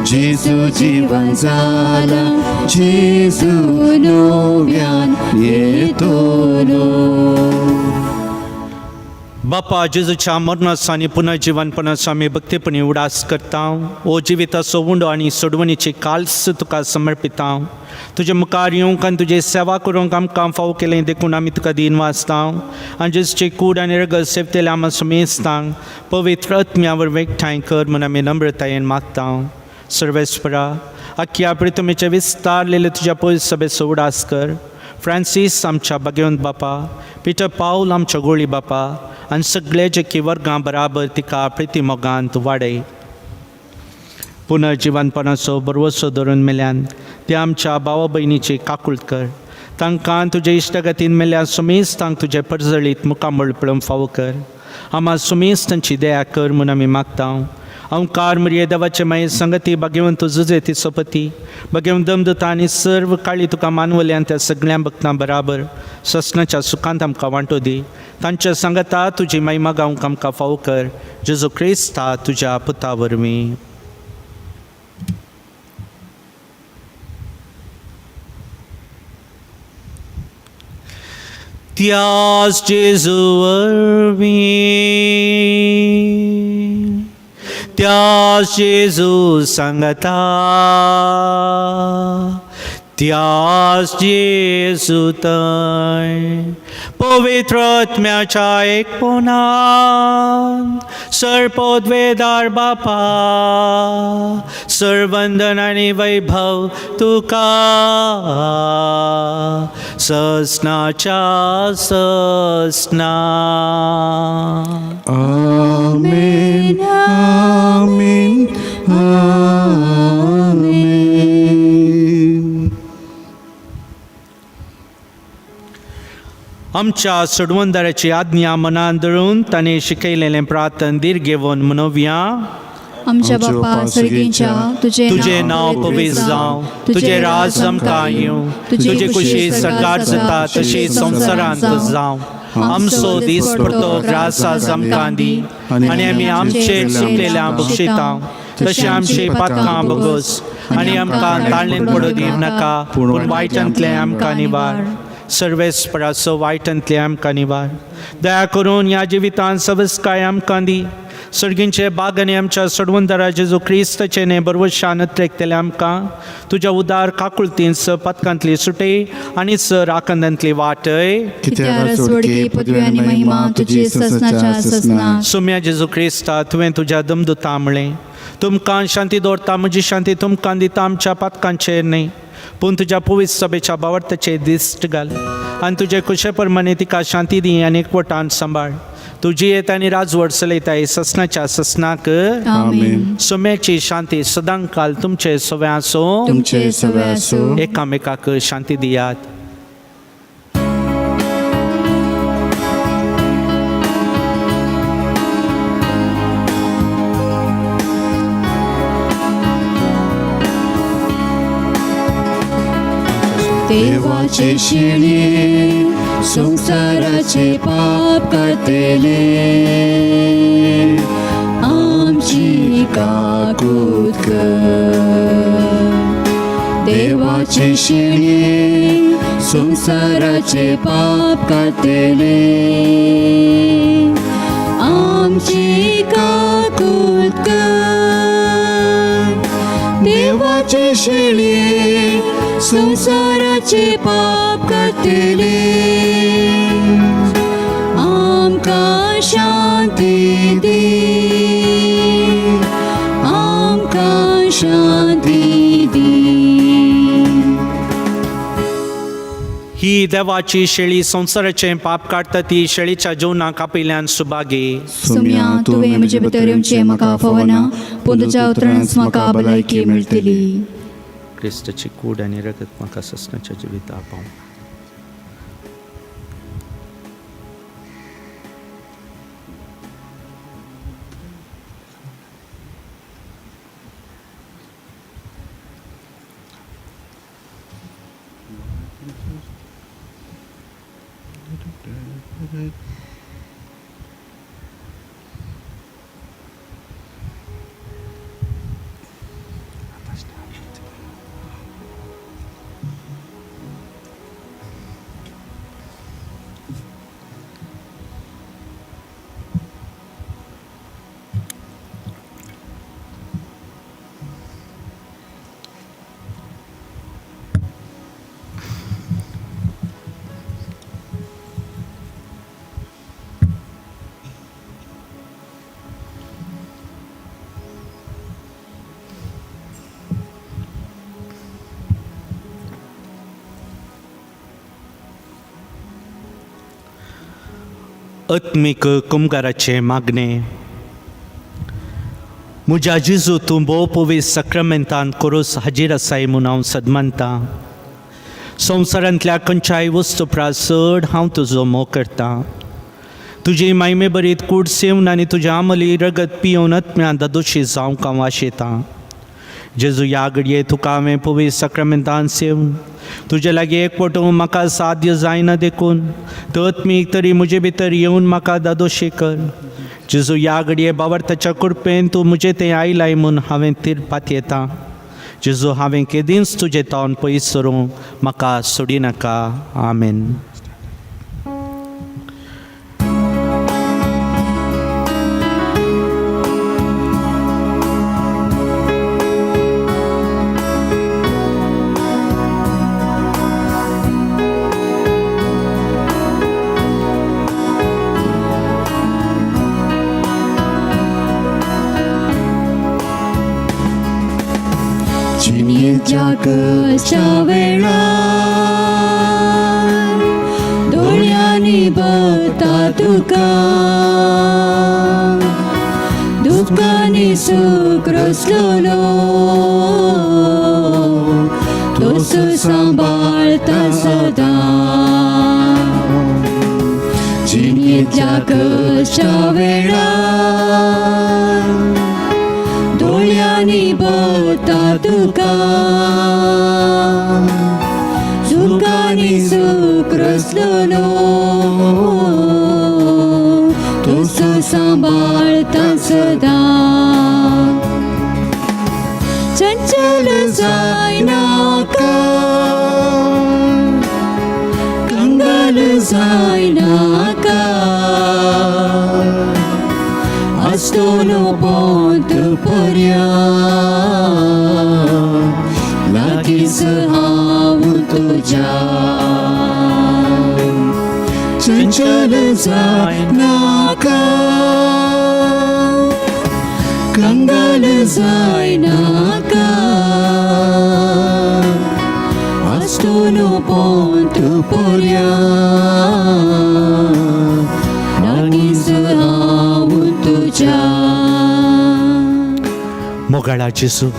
जेजू जीवन जाला, जेजू नव्यान येतलो. बापा, जेजूच्या मरणाचो आनी पुनर्जिवनपणाचो आमी भक्तीपणी उडास करता. ओ जिविताचो उंडो आनी सोडवणीची काल्स तुका समर्पिता. तुजे मुखार येवंक आनी तुजी सेवा करूंक आमकां फावो केलें देखून आमी तुका दीन वाचता. आनी जेजूची कूड आनी रगत सेवतेले आमा समेस्तांक पवित्र आत्म्या वरवीं एकठांय कर म्हूण आमी नम्रतायेन मागता. सर्वेस्परा, आख्या प्रितमेचे विस्तारलेले तुज्या पयस सभेचो उडास कर. फ्रांसीस आमच्या भाग्यवंत बापा, पिटर पावल आमच्या गोळी बापा आनी सगळे जेकी वर्गां बराबर तिका प्रिती मोगांत वाडय. पुनर्जिवनपणाचो बरवसो धरून मेल्यान ते आमच्या भावा भयणीची काकूळट कर. तांकां तुजे इश्टागतीन मेल्यान सुमेज तांक तुजे परजळीत मुखामळ पळोवंक फावो कर. आमा सुमेज तांची दया कर म्हूण आमी मागता. अंकार मरिये देवाचे मागीर संगती, भाग्यवंत जुजे ती सोपती, भाग्यवंत दमदुता आनी सर्व काळी तुका मानवल्यान त्या सगळ्या भक्तां बराबर ससनाच्या सुखांत आमकां वांटो दी. तांच्या सांगता तुजी महिमा गावंक आमकां फावो कर, जेजू क्रिस्ता तुज्या पुता वरवीं. त्याच जेजू वरवीं, त्याच जेजू सांगता, त्याच जेजू थंय पवित्र आत्म्याच्या एकपणान सर्पोद्वेदार बापा, सर्वंदन आनी वैभव तुका ससनाच्या ससना. आमेन, आमेन, आमेन. आमच्या सोडवणदाराची आज्ञा मनान धरून ताणें शिकयलेलें प्रार्थन धीर घेवन म्हणोवया. आमच्या बापा सर्गीच्या, तुजें तुजें नांव पवित्र जावं, तुजें राज आमकां येवं, तुजी खुशी सरकार जाता तशी संवसारांत जावं. आमचो दीस पडतो ग्रास आज आमकां दी आनी आमी आमचे चुकलेल्या बक्षिता तशें आमची पातकां बगस आनी आमकां ताळणेन पडूं दिवं नाका, पूण वायटांतलें आमकां निवार. सर्वेस्पराचो वायटांतलें आमकां निवार. दया करून ह्या जिवितांत सवस्काय आमकां दी. सर्गींचे बाग आनी आमच्या सोडवणदारा जेजू क्रिस्ताचें न्हय बरवशान अत्रेकतले आमकां तुज्या उदार काकुळतीन स पातकांतली सुटय आनी स राखंदांतली वाटय. कित्याक सोडकी पदवी आनी महिमा तुजी ससनाच्या ससना. सुम्या जेजू क्रिस्ता, तुवें तुज्या दमदुता म्हळें, तुमकां शांती दवरता, म्हजी शांती तुमकां दिता. आमच्या पातकांचेर न्हय पूण तुज्या पवित्र सभेच्या बावडताचेर दिश्ट घाल आनी तुजे खुशे प्रमाणे तिका शांती दी आनी एकवटान सांबाळ. तुजी येत आनी राजवट चलयताय ससनाच्या ससनाक. आमेन. सुम्याची शांती सदांकाल तुमचे सगळे आसूं. तुमचे सगळे आसूं. एकामेकाक शांती दियात. देवाचे शिणे, संवसाराचे पाप काडटले, आमची काकूत कर. देवाचे शिणे, संवसाराचे पाप काडटले, आमची काकूत कर. देवाचे शिणे, संवसाराचे पाप काडटले, आमकां शांती दी, आमकां शांती दी. ही देवाची शेळी संवसाराचें पाप काडटा ती शेळीच्या जेवणाक कापिल्ल्यान सुभागी. सुम्या, तुवें म्हजे भितर येवचें म्हाका फावना, पूण तुज्या उतरानच म्हाका भलायकी मेळटली. क्रिस्ताची कूड आनी रगत म्हाका ससनाच्या जिविता पावूं. आत्मीक कुमगाराचें मागणें. म्हज्या जेजू, तूं भोव पवित्र सक्रमेंतान कोरोस हाजीर आसाय म्हूण हांव सदमानतां. संवसारांतल्या खंयच्याय वस्तू प्रास चड हांव तुजो मोग करतां. तुजी मायमे बरीत कूड सेवन आनी तुज्या आमली रगत पियोवन आत्म्या दादोशी जावंक हांव आशेतां. जेजू, ह्या घडये तुका हांवें पवित्र सक्रमेंतान सेवन तुजे लागीं एकवटूंक म्हाका साध्य जायना, देखून तो आत्मीक तरी म्हजे भितर येवन म्हाका दादोशी कर. जेजू, ह्या घडये बावरताच्या कृपेन तूं म्हजे थंय आयलाय म्हूण हांवें तिरपात येता. जेजू, हांवें केदींच तुजें तावन पयस सरूंक म्हाका सोडिनाका. आमेन. जिणेच्या कश्टा वेळार दोळ्यांनी बता तुका, दुख्खांनी सूख रसलोलो तोस सांबाळता सदां. जिणेच्या कश्टा वेळार दोळ्यांनी बता तुका, सुखांनी सूख रसलोलो तोस सांबाळता सदां. चंचल जायनाका, कंगाल जायनाका, आसतलो पोंत पर्या लागींच हांव तुज्या. चंचल जायनाका, कंगाल जायनाका, आसतलो पोंत पर्या लागींच हांव तुज्या. मोगाळा जेजू,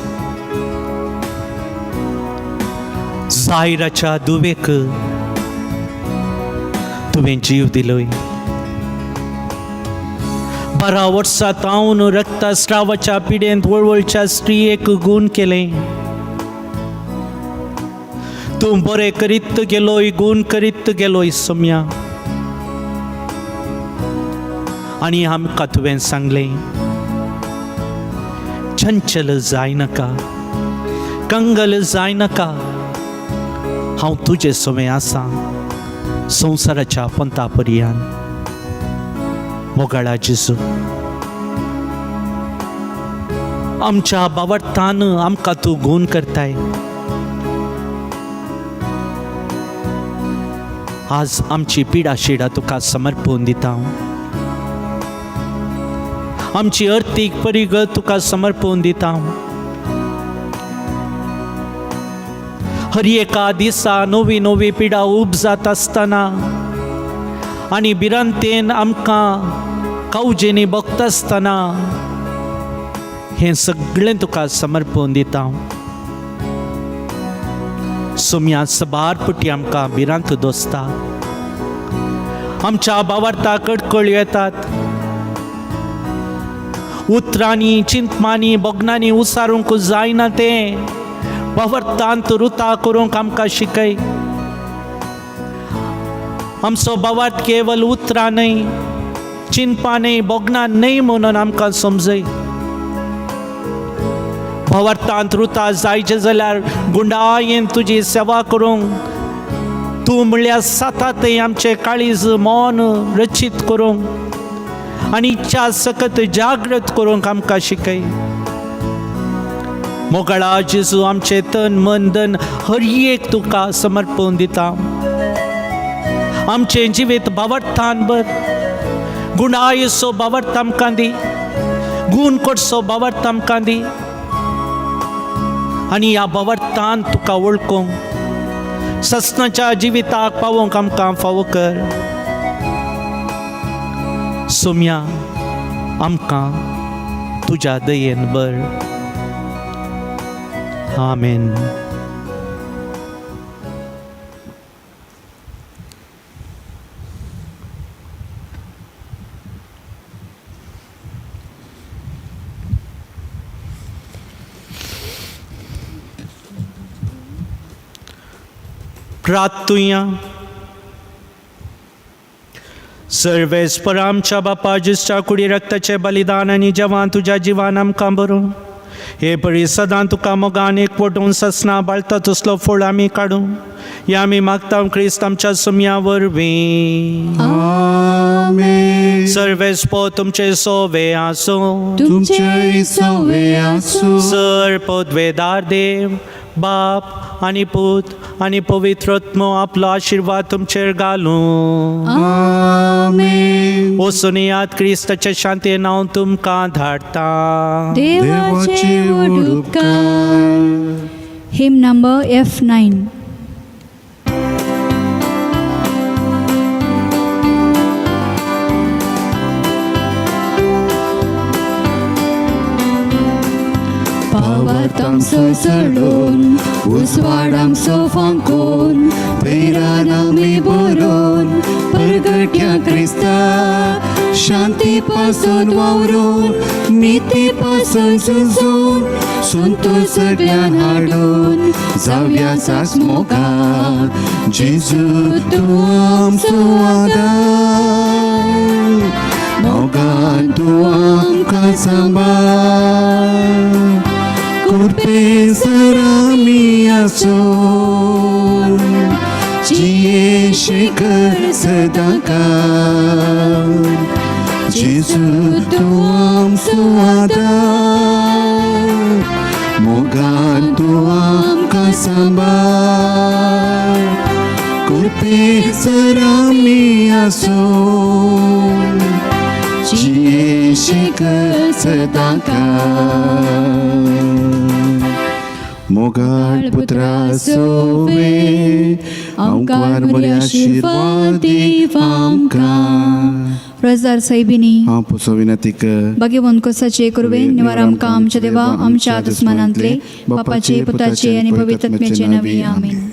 जायराच्या दुवेक तुवें जीव दिलोय. 12 वर्सां तावन रक्तस्रावाच्या पिडेंत वळवळच्या स्त्रियेक गूण केलें. तूं बरें करीत गेलोय, गूण करीत गेलोय सोम्या. आनी आमकां तुवें सांगलें, चंचल जायनाका, कंगल जायनाका, हांव तुजे सवें आसा संवसाराच्या पंथा पर्यान. मोगाळा जेजू, आमच्या बावडतान आमकां तूं गूण करताय. आज आमची पिडा शिडा तुका समर्पून दिता. आमची अर्थीक परिगत तुका समर्पून दिता. हर एका दिसा नवी नवी पिडा उब जात आसतना आनी भिरांतेन आमकां कावजेनी भोगता आसतना हें सगळें तुका समर्पून दिता. सोम्या, सबार पुटी आमकां भिरांत दोसता. आमच्या बावार्ता कडकळ येतात. उतरांनी, चिंतमानी, भोगणांनी उसारूंक जायना तें बावरतांत रुता करूंक आमकां शिकय. आमचो भावार्थ केवल उतरां न्हय, चिंतपा न्हय, भोगणां न्हय म्हणून आमकां समजय. भावार्थांत रुता जायचें जाल्यार गुंडायेन तुजी सेवा करूंक तूं म्हणल्यार साता थंय आमचें काळीज मन रचीत करूंक आनी इच्छा सकत जागृत करूंक आमकां शिकय. मोगाळा जेजू, आमचें तन मन धन हर एक तुका समर्पण दिता. आमचें जिवीत भावार्थान भर, गुणायसो भावार्थ आमकां दी, गूण करचो भावार्थ आमकां दी आनी ह्या भावार्थान तुका वळखूंक ससनाच्या जिविताक पावोवंक आमकां फावो कर. सोम्या आमकां तुज्या दयेन बर. आमेन. प्रार्थुया. सर्वेस्पर आमच्या बापा जेजूच्या कुडी रक्ताचें बलिदान आनी जेवण तुज्या जिवान आमकां बरोवं हे परी सदां तुका मोगान एकवटून ससना बाळता तसलो फळ आमी काडूं हे आमी मागता क्रिस्त आमच्या सुमया वरवीं. आमेन. सर्वेस्पर तुमचे सोवे आसूं. तुमचे सवे आसूं. सर पदवेदार देव बाप आनी पूत आनी पवित्र आत्मो आपलो आशिर्वाद तुमचेर घालूं. आमेन. वचून क्रिस्ताच्या शांती हांव तुमकां धाडटा. देवाचे देवाचे व्हड उपकार. हिम नंबर F9. पावतांसो चडून उजवाडांसो फांकून पेरान आमी बरोवन परगट्या क्रिस्ता, शांती पासून वावरून, निती पासून झुजून, संतोष सगळ्यान हाडून जावया सास मोगा. जेजू तूं आमचो आदार, मोगान तूं आमकां सांबाळ, कुरपेसर आमी आसून जिये शिखर सदांकाळ. जेजू तूं आमचो आदार, मोगान तूं आमकां सांबाळ, कुरपेसर आमी आसून जिये शिखर सदांकाळ. मोगाळ पुत्रा सोवे आमकार बरे आशिर्वाद दी आमकां. रोजार सायबिनी, हांव पुसो विनंती कर. भाग्यवंत कोसाचे कुरवे निवार आमकां आमच्या देवा आमच्या दुस्मानांतले, बापाचे पुताचे आनी पवित्र आत्म्याचे नांवी. आमेन.